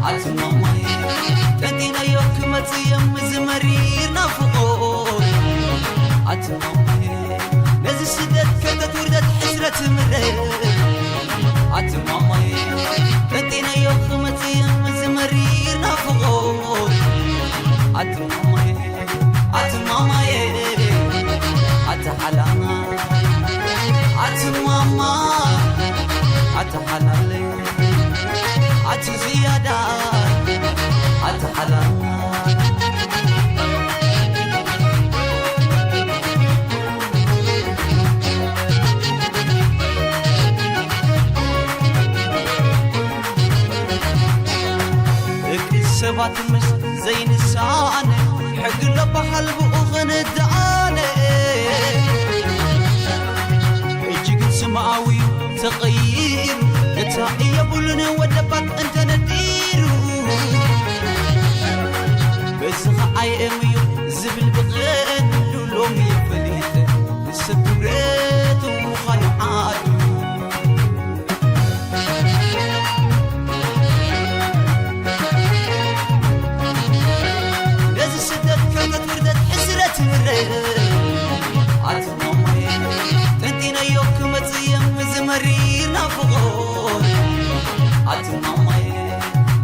ኣቲ ማማይ ጠንጢነዮ ክመጽእ እዮም እዚ መሪር ናፍቖ ኣቲ ማማይ ነዚ ስደት ከርተት ውርደት ሕስረት ምረ ኣቲ ማማይ ጠንጢነዮ ክመጽእ እዮም እዚ መሪር ናፍቖ ኣቲ ማማይ ኣቲ ማማየ ኣቲ ሓላና ኣቲ ማማ ኣቲ ሓላለ ኣቲ ዝያዳ ኣቲ ሓላና ደቂ ሰባት ምስ ዘይንሳነ ሕጊ ለበሃል ብኡ ክንዳነ ሕጂ ግን ስምኣዊ ተቐይሩ እታ እየብሉን ወደባት እንተነዲሩ በዚ ኸዓ የእምዩ ዝብል ብቐንዱ ሎሚ ፈሊጠ ንሰብ ክብረቱ ምዃኑ ዓዱ ነዚ ስደት ከርተት ውርደት ሕስረት ምረ ኣቲ ማማየ ጠንጢነዮ ክመጽእ የም ዝመሪር ናፍቆት ኣቲ ማማየ፣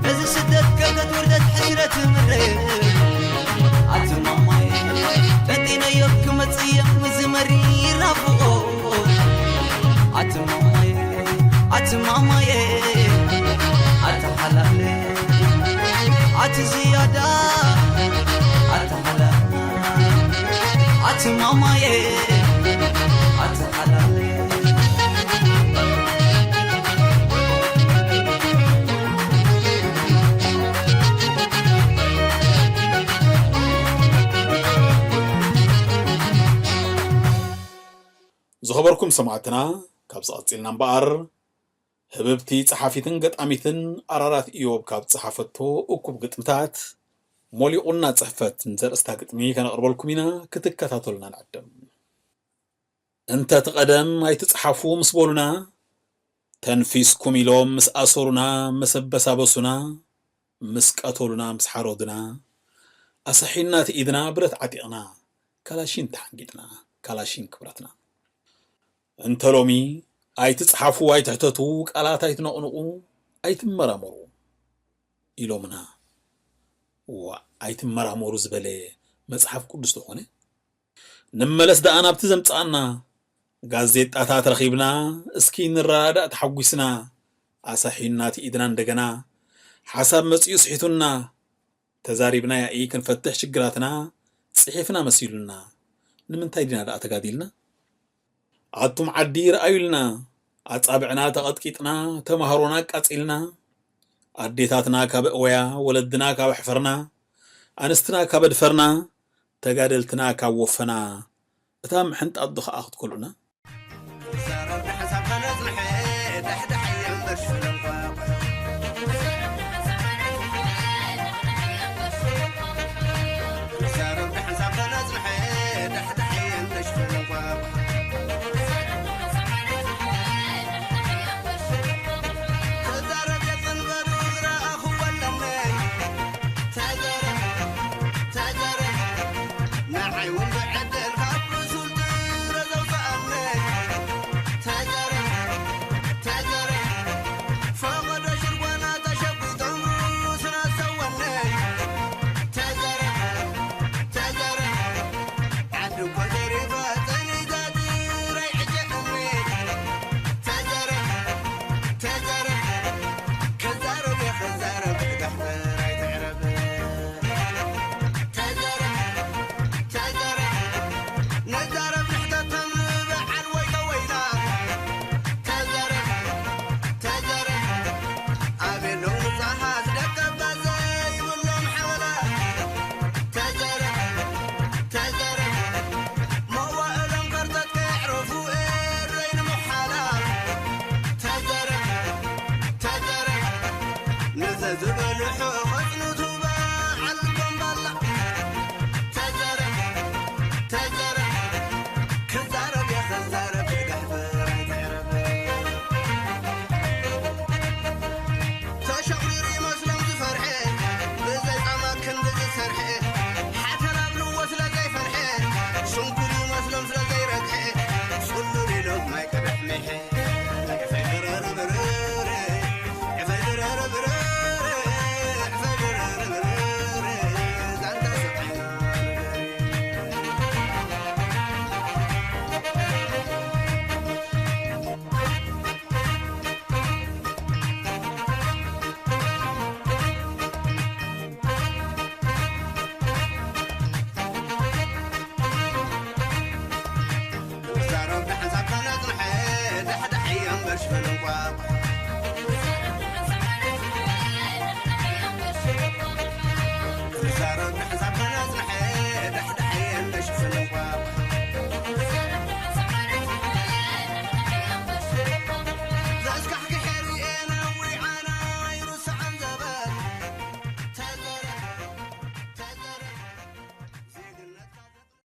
በዚ ስደት ከርተት ውርደት ሕስረት ምረ ኣቲ ማማየ፣ ጠጢነዮ ክመጽእ የም ዝመሪር ናፍቆት ኣቲ ማማየ፣ ኣቲ ማማየ፣ ኣቲ ሓላለ፣ ኣቲ ዝያዳ፣ ኣቲ ሓላለ፣ ኣቲ ማማየ፣ ኣቲ ሓላለ። ዝኸበርኩም ሰማዕትና፣ ካብዚ ቀጺልና እምበኣር፣ ህብብቲ ጸሓፊትን ገጣሚትን ኣራራት ኢዮብ ካብ ጸሓፈቶ እኩብ ግጥምታት፣ ሞሊቑና ጽሕፈት ንዘርእስታ ግጥሚ ከነቕርበልኩም ኢና፣ ክትከታተሉና ንዕድም። እንተ እቲ ቀደም ኣይትጽሓፉ ምስ በሉና፣ ተንፊስኩም ኢሎም ምስ ኣሰሩና፣ ምስ ኣበሳበሱና፣ ምስ ቀተሉና፣ ምስ ሓረዱና፣ ኣሰሒና እቲ ኢድና ብረት ዓጢቕና፣ ካላሺን ተሓንጊጥና፣ ካላሺን ክብረትና። እንተ ሎሚ ኣይትጽሓፉ፣ ኣይትሕተቱ፣ ቃላት ኣይትነቕንቑ፣ ኣይትመራመሩ ኢሎምና። ዋእ፣ ኣይትመራመሩ ዝበለ መጽሓፍ ቅዱስ ተኾነ? ንመለስ ደኣ ናብቲ ዘምጽኣና። ጋዜጣታት ረኺብና፣ እስኪ ንረዳዳእ ተሓጒስና። ኣሳሒና እቲ ኢድና እንደገና። ሓሳብ መጺኡ ስሒቱና። ተዛሪብና ያኢ ክንፈትሕ ሽግራትና፣ ጽሒፍና መሲሉና። ንምንታይ ዲና ደኣ ተጋዲልና? ኣቱም ዓዲ ረኣዩልና፣ ኣጻብዕና ተቐጥቂጥና፣ ተማሃሮና ኣቃጺልና፣ ኣዴታትና ካብ እወያ፣ ወለድና ካብ ኣሕፈርና፣ ኣንስትና ካብ ኣድፈርና፣ ተጋደልትና ካብ ወፈና፣ እታ ምሕንጣጥ ዶ ኸኣ ክትከልኡና? ክዛረብ ንሓንሳብ ከነጽንሐ፣ ዳሕዳሕ እየ እምበር ሽፍን እንቋቑሖ። ክዛረብ ንሓንሳብ ከነጽንሐ፣ ዳሕዳሕ እየ እምበር ሽፍን እንቋቑሖ። ክዛረብ የጽንበሩ ዝረኣኹዎ ኣለኒ። ተዛረብ፣ ተዛረብ፣ ንዓይ እውን ብዕድል ካብ ብሱል ጥረ ዘውፅኣኒ። ተዛረብ፣ ተዛረብ፣ ፈቐዶ ሽርጓና ተሸጒጦም ሩስና ሰወኒ። ተዛረብ፣ ተዛረብ፣ ዓዲ እኮ ተሪፋ ጸኒታ ጥራይ ሕጂ እምኒ። ተዛረብ፣ ተዛረብ፣ ክዛረብ እየ ክዛረብ፣ ጋሕበር ኣይትዕረብ። ተዛረብ፣ ተዛረብ፣ ንዛረብ ንሕተቶም ንበዓል ወይ ተወይና። ተዛረብ፣ ተዛረብ፣ ኣቤሎም ንጻሃት ደቀባ ዘይብሎም ሓበላ። ተዛረብ፣ ተዛረብ፣ መዋእሎም ከርተት ከየዕረፉ እረይ ንምሓላ። ተዛረብ፣ ተዛረብ፣ ነዘ ዝበልሑ ኸጽንቱ በዓል ልቦም ባላ። ተዛረብ፣ ተዛረብ፣ ክዛረብ እየ ክዛረብ፣ ጋሕበር ኣይትዕረብ። ተሸቑሪሩ ይመስሎም ዝፈርሐ፣ ብዘይ ጻማ ክንዲ ዝሰርሐ፣ ሓተላ ኣብልዎ ስለ ዘይፈርሐ፣ ስንኩል ይመስሎም ስለ ዘይረግሐ፣ ጽሉል ኢሎም ማይ ቅድሕ ሚሐ። ዛረብ ብሓንሳብ ከነጽንሐ፣ ዳሕዳሕ እየ እምበር ሽፈን እንቋቑሖ።